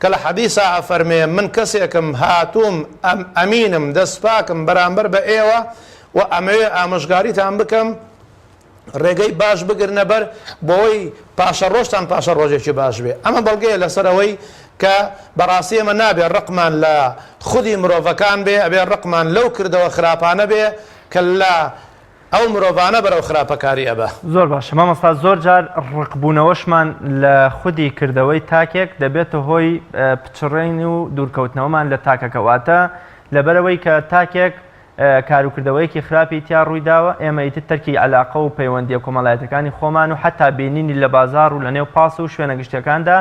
کە لە حەدیسا ئەفەرمێ، من کەسێکم هاتووم ئەم ئەمینم، دەستپاکم بەرامبەر بە ئێوە و ئەمەوێ ئامۆژگاریتان بکەم، ڕێگەی باش بگرنە بەر بۆوەی پاشەڕۆژتان پاشەڕۆژێکی باش بێ. ئەمە بەڵگەیە لەسەر ئەوەی کە بەڕاستی ئێمە نابێ ڕقمان لە خودی مرۆڤەکان بێ، ئەبێ ڕقمان لەو کردەوە خراپانە بێ کە لە ئەو مرۆڤانە بەرەو خراپەکاری ئەبا. زۆر باشە مامۆستا زۆر جار ڕق بوونەوەشمان لە خودی کردەوەی تاکێک دەبێتە هۆی پچڕین و دوورکەوتنەوەمان لە تاکەکە واتە لەبەرئەوەی کە تاکێک کاروکردەوەیەکی خراپی تیا ڕوویداوە ئێمە ئیتر تەرکی عەلاقە و پەیوەندیە کۆمەڵایەتەکانی خۆمان و حەتا بینینی لە بازاڕ و لە نێو پاس و شوێنە گشتیەکاندا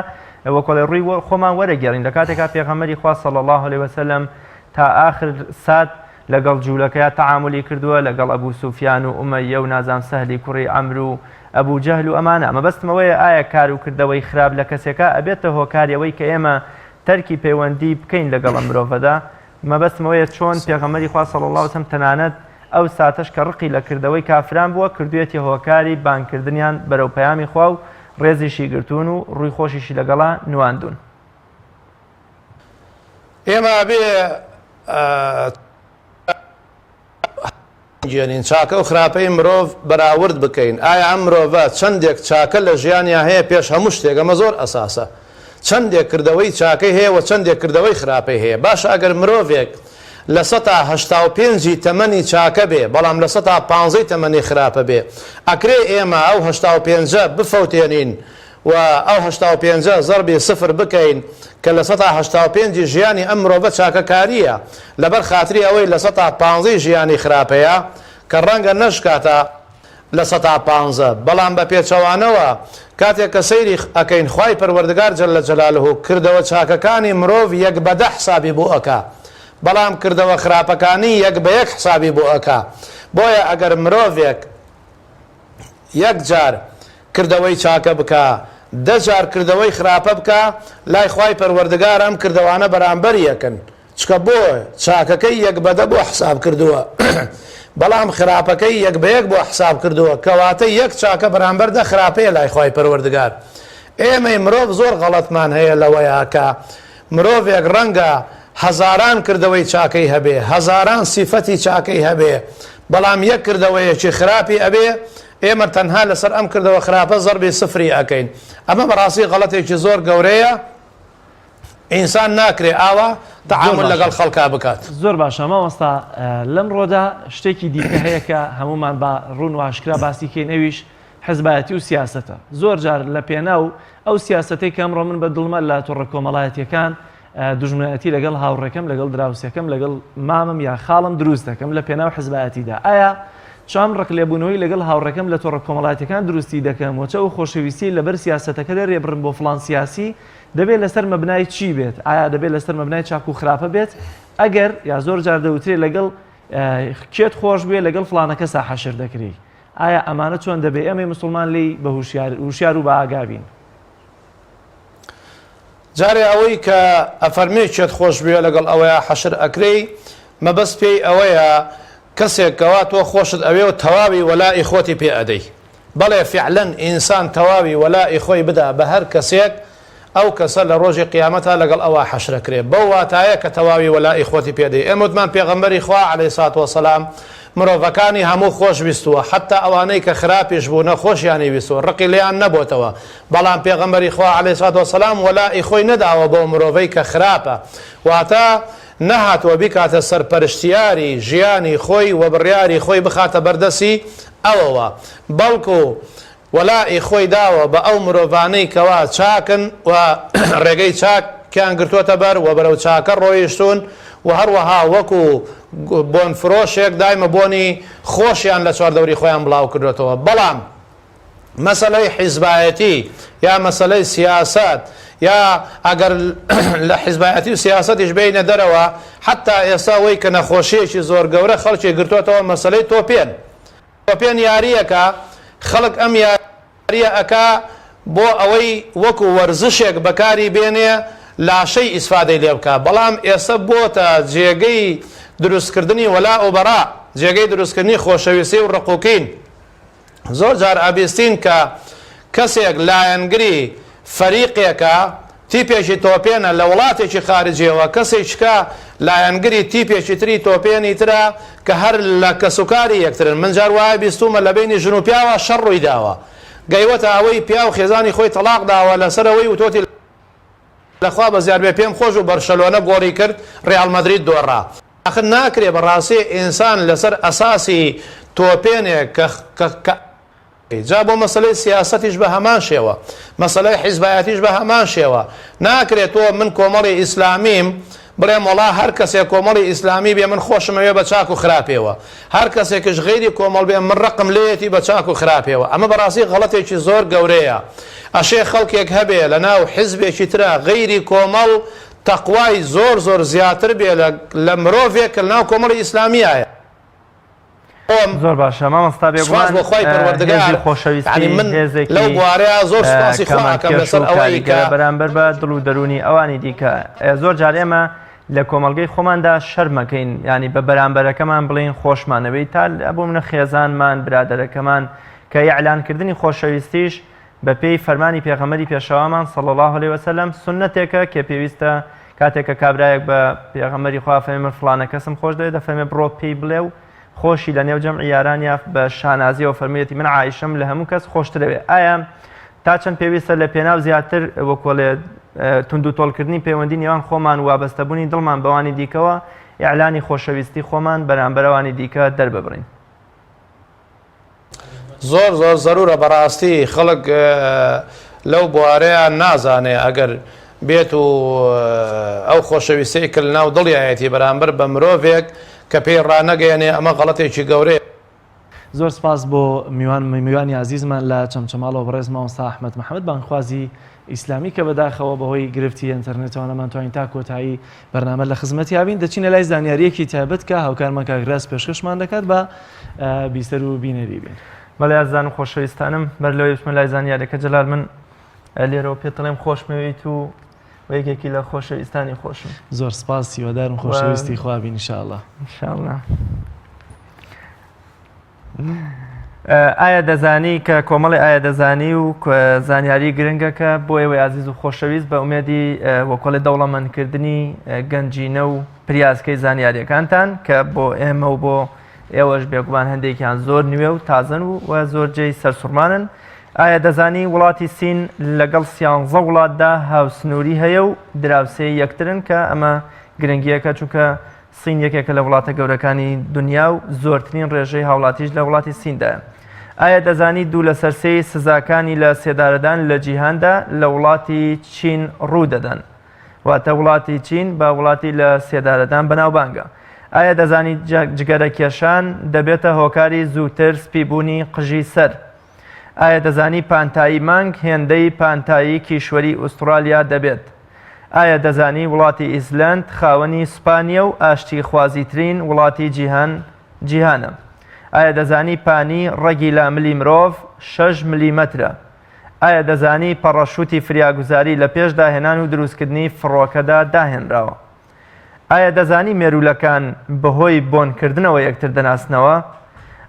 وەکۆڵێ ڕووی خۆمان وەرەگێڕین لە کاتێکا پێغەمبەری خوا صلی اللە علیه وسلم تا ئاخر سات لەگەڵ جوولەکەیا تەعامولی کردووە، لەگەڵ ئەبوو سوفیان و ئومەیە و نازام سەهلی کوڕی عەمر و ئەبوو جەهل و ئەمانە. مەبەستم ئەوەیە ئایا کار و کردەوەی خراپ لە کەسێکا ئەبێتە هۆکاری ئەوەی کە ئێمە تەرکی پەیوەندی بکەین لەگەڵ ئەم مرۆڤەدا؟ مەبەستم ئەوەیە چۆن پێغەمبەری خوا صلی اللە علیە وسلم تەنانەت ئەو ساتەش کە ڕقی لە کردەوەی کافران بووە کردوویەتی هۆکاری بانگکردنیان بەرەو پەیامی خوا و ڕێزیشی گرتوون و ڕووی خۆشیشی لەگەڵا نواندوون. ئێمە ئەبێ گێنین چاکە و خراپەی مرۆڤ بەراورد بکەین ئایا ئەم مرۆڤە چەندێک چاکە لە ژیانیا هەیە پێش هەموو شتێک ئەمە زۆر ئەساسە چەندێک کردەوەی چاکەی هەیە و چەندێک کردەوەی خراپەی هەیە باشە ئەگەر مرۆڤێک لە سەتا هەشتا و پێنجی تەمەنی چاکە بێ بەڵام لە سەتا پانزەی تەمەنی خراپە بێ ئەکرێ ئێمە ئەو هەشتا و پێنجە بفەوتێنین و ئەو 85 ە زەربی سفر بکەین کە 85% ی ژیانی ئەم مرۆڤە چاکەکارییە لەبەر خاتری ئەوەی 15% ی ژیانی خراپەیە کە ڕەنگە نەشکاتە 15% بەڵام بە پێچەوانەوە کاتێک کە سەیری ئەکەین خوای پەروەردگار جل جلالە کردەوە چاکەکانی مرۆڤ یەک بە دە حسابی بۆ ئەکا بەڵام کردەوە خراپەکانی یەک بە یەک حسابی بۆ ئەکا بۆیە ئەگەر مرۆڤێک یەک جار کردەوەی چاکە بکا دە جار کردەوەی خراپە بکا لای خوای پەروەردگار ئەم کردەوانە بەرامبەر یەکن چکە بۆ چاکەکەی یەک بە دە بۆ حساب کردووە بەڵام خراپەکەی یەک بە یەک بۆ حساب کردووە کەواتە یەک چاکە بەرامبەر دە خراپەیە لای خوای پەروەردگار ئێمەی مرۆڤ زۆر غەڵەتمان هەیە لەوەیا کە مرۆڤێک ڕەنگە هەزاران کردەوەی چاکەی هەبێ، هەزاران سیفەتی چاکەی هەبێ، بەڵام یەک کردەوەیەکی خراپی ئەبێ، ئێمە تەنها لەسەر ئەم کردەوە خراپە زەربی سفری ئەکەین. ئەمە بەڕاستی غەڵەتێکی زۆر گەورەیە، ئینسان ناکرێ ئاوا تەعامول لەگەڵ خەڵکا بکات. زۆر باشە مامۆستا لەمڕۆدا شتێکی دیکە هەیە کە هەموومان بە ڕوون و ئاشکرا باسی کەین ئەویش حزبایەتی و سیاسەتە زۆر جار لە پێناو ئەو سیاسەتەی کە ئەمڕۆ من بە دڵمە لە تۆڕە کۆمەڵایەتیەکان دوژمنایەتی لەگەڵ هاوڕێکەم لەگەڵ دراوسێکەم لەگەڵ مامم یا خاڵم دروست دەکەم لە پێناو حزبایەتیدا ئایا چام ڕق لێبوونەوەی لەگەڵ هاوڕێکەم لە تۆڕە کۆمەڵایەتیەکان دروستی دەکەم وە چە ئەو خۆشەویستیەی لەبەر سیاسەتەکە دەرێبڕم بۆ فڵان سیاسی دەبێت لەسەر مەبنای چی بێت؟ ئایا دەبێت لەسەر مەبنای چاک و خراپە بێت؟ ئەگەر یا زۆر جار دەوترێت لەگەڵ کێت خۆش بوێ لەگەڵ فڵانە کەسا حەشر دەکرێی ئایا ئەمانە چۆن دەبێ ئێمەی مسوڵمان لێی بە هوشیار هوشیار و بە ئاگا بین؟ جارێ ئەوەی کە ئەفەرمێ کێت خۆش بوێ لەگەڵ ئەوەیا حەشر ئەکرێی مەبەست پێی ئەوەیە کەسێک کەوا تۆ خۆشت ئەوێ و تەواوی وەلائی خۆتی پێ ئەدەی بەڵێ فیعلەن ئینسان تەواوی وەلائی خۆی بدا بە هەر کەسێک ئەو کەسە لە ڕۆژی قیامەتا لەگەڵ ئەوا حەشرەکرێ بەو واتایە کە تەواوی وەلائی خۆتی پێ دەی ئێمە وتمان پێغەمبەری خوا علیە سات وسلام مرۆڤەکانی هەموو خۆش ویستووە حەتا ئەوانەی کە خراپیش بوونە خۆشیانی ویستووە ڕقی لێیان نەبۆتەوە بەڵام پێغەمبەری خوا علیە سات وسلام وەلائی خۆی نەداوە بەو مرۆڤەی کە خراپە واتە نەهاتووە بیکاتە سەرپەرشتیاری ژیانی خۆی و بڕیاری خۆی بخاتە بەردەسی ئەوەوە، بەڵکو وەلائی خۆی داوە بە ئەو مرۆڤانەی کەوا چاکن و ڕێگەی چاکیان گرتووەتە بەر و بەرەو چاکە ڕۆیشتوون و هەروەها وەکو بۆن فرۆشێک دایمە بۆنی خۆشیان لە چواردەوری خۆیان بڵاو کردۆتەوە بەڵام مەسەلەی حیزبایەتی یا مەسەلەی سیاسەت یا ئەگەر لە حیزبایەتی و سیاسەتیش بێینە دەرەوە حەتا ئێستا وەی کە نەخۆشیەکی زۆر گەورە خەڵکی گرتۆتەوە مەسەلەی تۆپێن تۆپێن یاریەکە خەڵک ئەم یاریە ئەکا بۆ ئەوەی وەکو وەرزشێک بەکاری بێنێ لاشەی ئیسفادەی لێ بکا بەڵام ئێستا بۆتە جێگەی دروستکردنی وەلاء و بەراء جێگەی دروستکردنی خۆشەویستی و ڕق و کین. زۆر جار ئەبیستین کە کەسێک لایەنگری فەریقێکە، تیپێکی تۆپێنە لە وڵاتێکی خارجیەوە، کەسێکیکە لایەنگری تیپێکی تری تۆپێنی ترە کە هەر لە کەسوکاری یەکترن، من جار وایە بیستوومە لە بەینی ژن و پیاوا شەڕ ڕووی داوە گەیوەتە ئەوەی پیاو خێزانی خۆی تەڵاق داوە لەسەر ئەوەی وتۆتی لە خوا بەزیاد بێ پێم خۆش بوو بەرشەلۆنە گۆڵی کرد ڕیاڵ مەدرید دۆڕا. ئاخر ناکرێ بەڕاستی ئینسان لەسەر ئەساسی تۆپێنێک کە کە جا بۆ مەسەلەی سیاسەتیش بە هەمان شێوە مەسەلەی حیزبایەتیش بە هەمان شێوە ناکرێت تۆ من کۆمەڵی ئیسلامیم بڵێم وەڵا هەر کەسێک کۆمەڵی ئیسلامی بێ من خۆشم ئەوێ بە چاک و خراپێوە هەر کەسێکش غەیری کۆمەڵ بێ من ڕقم لێیەتی بە چاک و خراپێوە ئەمە بەڕاستی غەڵەتێکی زۆر گەورەیە ئەشێ خەڵکێک هەبێ لەناو حیزبێکی ترا غەیری کۆمەڵ تەقوای زۆر زۆر زیاتر بێ لە لە مرۆڤێک کە لەناو کۆمەڵی ئیسلامیایە. خۆم زۆر باشە مامۆستا سوپاس بێگومان بۆ خوای پەروەردگار هێزی خۆشەویستی یعنی من هێزێکی لەو بوارەیا زۆر سوپاسی خوا ئەکەم کەمانکێش لەسەر و ئەوەی کە کاریگەرە بەرامبەر بە دڵ و دەروونی ئەوانی دیکە زۆر جار ئێمە لە کۆمەڵگەی خۆماندا شەرمەکەین ینی بە بەرامبەرەکەمان بڵێین خۆشمانەوەی تا بۆ منە خێزانمان برادەرەکەمان کە ئیعلانکردنی خۆشەویستیش بەپێی فەرمانی پێغەمبەری پێشەوامان صلی اللە علیە وسلم سوننەتێکە کە پێویستە کاتێک کە کابرایەک بە پێغەمبەری خوا فەرمی من فڵانە کەسم خۆش دەوێت دەفەرمێ بڕۆ پێی بڵێ و خۆشی لە نێو جەمعی یارانیا بە شانازیەوە فەرموویەتی من عائیشەم لە هەموو کەس خۆشترەوێ ئایا تا چەند پێویستە لە پێناو زیاتر وەکۆڵێ توند و تۆڵکردنی پەیوەندی نێوان خۆمان وابەستەبوونی دڵمان بەوانی دیکەوە ئیعلانی خۆشەویستی خۆمان بەرامبەرەوانی دیکە دەرببڕین زۆر زۆر زەرورە بەڕاستی خەڵک لەو بوارەیان نازانێ ئەگەر بێت و ئەو خۆشەویستەی کە لەناو دڵیایەتی بەرامبەر بە مرۆڤێک کە پێی ڕانەگەیەنێ ئەمە غەڵەتێکی گەورەیە. زۆر سپاس بۆ میوان میوانی ئازیزمان لە چەمچەماڵەوە بەڕێز مامۆستا ئەحمەد محەمەد بانگخوازی ئیسلامی کە بەداخەوە بەهۆی گرفتی ئینتەرنێتەوە نەمانتوانی تا کۆتایی بەرنامە لە خزمەتیا بین دەچینە لای زانیاریەکی تایبەت کە هاوکارمان کاک ڕاز پێشکەشمان دەکات بە بیسەر و بینەری بین. بەڵێ ئازیزان و خۆشەویستانم بەر لەوەی بچمە لای زانیارەکە جەلال من لێرەوە پێت دەڵێم خۆشمەوێیت و و یەکێکی لە خۆشەویستانی خۆشم. زۆر سپاس هیوادارم خۆشەویستی خوا بین ان شاء اللە. ان شاء اللە. ئایا دەزانی کە کۆمەڵی ئایا دەزانی و زانیاری گرنگەکە بۆ ئێوەی ئازیز و خۆشەویست بە ئومێدی وەکۆڵی دەوڵەمەندکردنی گەنجینە و پریاسکەی زانیاریەکانتان کە بۆ ئێمە و بۆ ئێوەش بێگومان هەندێکیان زۆر نوێ و تازن و و زۆر جێی سەرسوڕمانن. ئایا دەزانی وڵاتی سین لەگەڵ سیانزە وڵاتدا هاوسنووری هەیە و دراوسێی یەکترن کە ئەمە گرنگیەکە چونکە سین یەکێکە لە وڵاتە گەورەکانی دنیا و زۆرترین ڕێژەی هاوڵاتیش لە وڵاتی سیندایە. ئایا دەزانی دوو لەسەر سێی سزاکانی لە سێدارەدان لە جیهاندا لە وڵاتی چین ڕوو دەدەن؟ واتە وڵاتی چین بە وڵاتی لە سێدارەدان بەناوبانگە. ئایا دەزانی جگەرە کێشان دەبێتە هۆکاری زووتر سپیبوونی قژی سەر؟ ئایا دەزانی پانتایی مانگ هێندەی پانتایی کیشوەری ئوسترالیا دەبێت؟ ئایا دەزانی وڵاتی ئیسلەند خاوەنی سوپا نییە و ئاشتیخوازیترین وڵاتی جیهان جیهانە؟ ئایا دەزانی پانی ڕەگی لاملی مرۆڤ شەش ملیمەترە؟ ئایا دەزانی پەڕەشوتی فریاگوزاری لە پێش داهێنان و دروستکردنی فڕۆکەدا داهێنراوە؟ ئایا دەزانی مێروولەکان بەهۆی بۆنکردنەوە یەکتر دەناسنەوە؟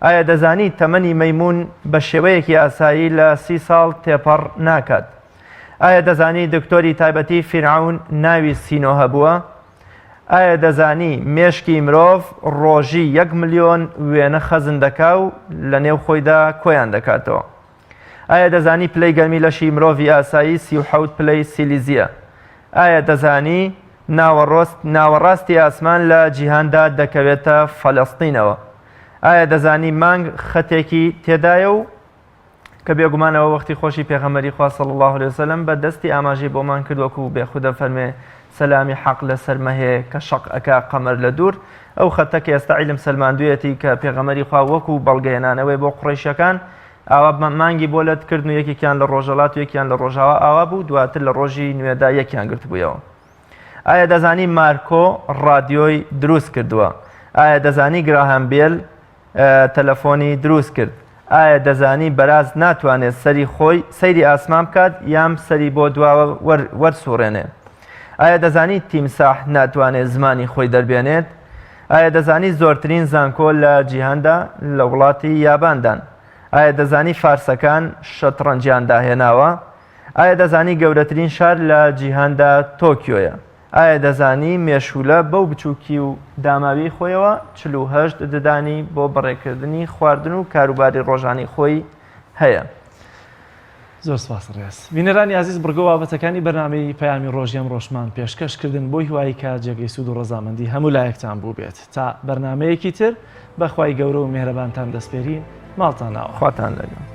ئایا دەزانی تەمەنی مەیموون بە شێوەیەکی ئاسایی لە سی ساڵ تێپەڕ ناکات؟ ئایا دەزانی دکتۆری تایبەتی فیرعەون ناوی سینۆهە بووە؟ ئایا دەزانی مێشکی مرۆڤ ڕۆژی یەک ملیۆن وێنە خەزن دەکا و لە نێو خۆیدا کۆیان دەکاتەوە؟ ئایا دەزانی پلەی گەرمی لەشی مرۆڤی ئاسایی 37 پلەی سیلیزییە؟ ئایا دەزانی ناوەڕۆست ناوەڕاستی ئاسمان لە جیهاندا دەکەوێتە فەلەستینەوە؟ ئایا دەزانی مانگ خەتێکی تێدایە و کە بێگومان ئەوە وەختی خۆشی پێغەمبەری خوا صلی اللە علیه وسلم بە دەستی ئاماژەی بۆمان کرد وەکو بێخودە فەرمێ سەلامی حەق لەسەر مەهێ کە شەق ئەکا قەمەر لە دوور ئەو خەتە کە ئێستا عیلم سەلماندویەتی کە پێغەمبەری خوا وەکو بەڵگەهێنانەوەی بۆ قوڕەیشەکان ئاوا مانگی بۆ لەت کردن و یەکێکیان لە ڕۆژەڵات و یەکیان لە ڕۆژاوا ئاوا بوو دواتر لە ڕۆژی نوێدا یەکیان گرتبوویەوە ئایا دەزانی مارکۆ ڕادیۆی دروست کردووە ئایا دەزانی گراهام بێل تەلەفۆنی دروست کرد. ئایا دەزانی بەراز ناتوانێت سەری خۆی سەیری ئاسمان بکات یام سەری بۆ دواوە وەرسوڕێنێ؟ ئایا دەزانی تیمساح ناتوانێت زمانی خۆی دەربێنێت؟ ئایا دەزانی زۆرترین زانکۆ لە جیهاندا لە وڵاتی یاباندان؟ ئایا دەزانی فارسەکان شەتڕەنجیان داهێناوە؟ ئایا دەزانی گەورەترین شار لە جیهاندا تۆکیۆیە؟ ئایا دەزانی مێشوولە بەو بچووکی و داماویەی خۆیەوە 48 ددانی بۆ بەڕێکردنی خواردن و کاروباری ڕۆژانەی خۆی هەیە؟ زۆر سپاس ڕێز. بینەرانی ئازیز بڕگە و بابەتەکانی بەرنامەی پەیامی ڕۆژی ئەمڕۆشمان پێشکەش کردن بۆ هیوایی کە جێگەی سوود و ڕەزامەندی هەموو لایەکتان بووبێت تا بەرنامەیەکی تر بە خوای گەورە و میهرەبانتان دەسپێرین ماڵتان ئاوا. خواتان لەگەڵ.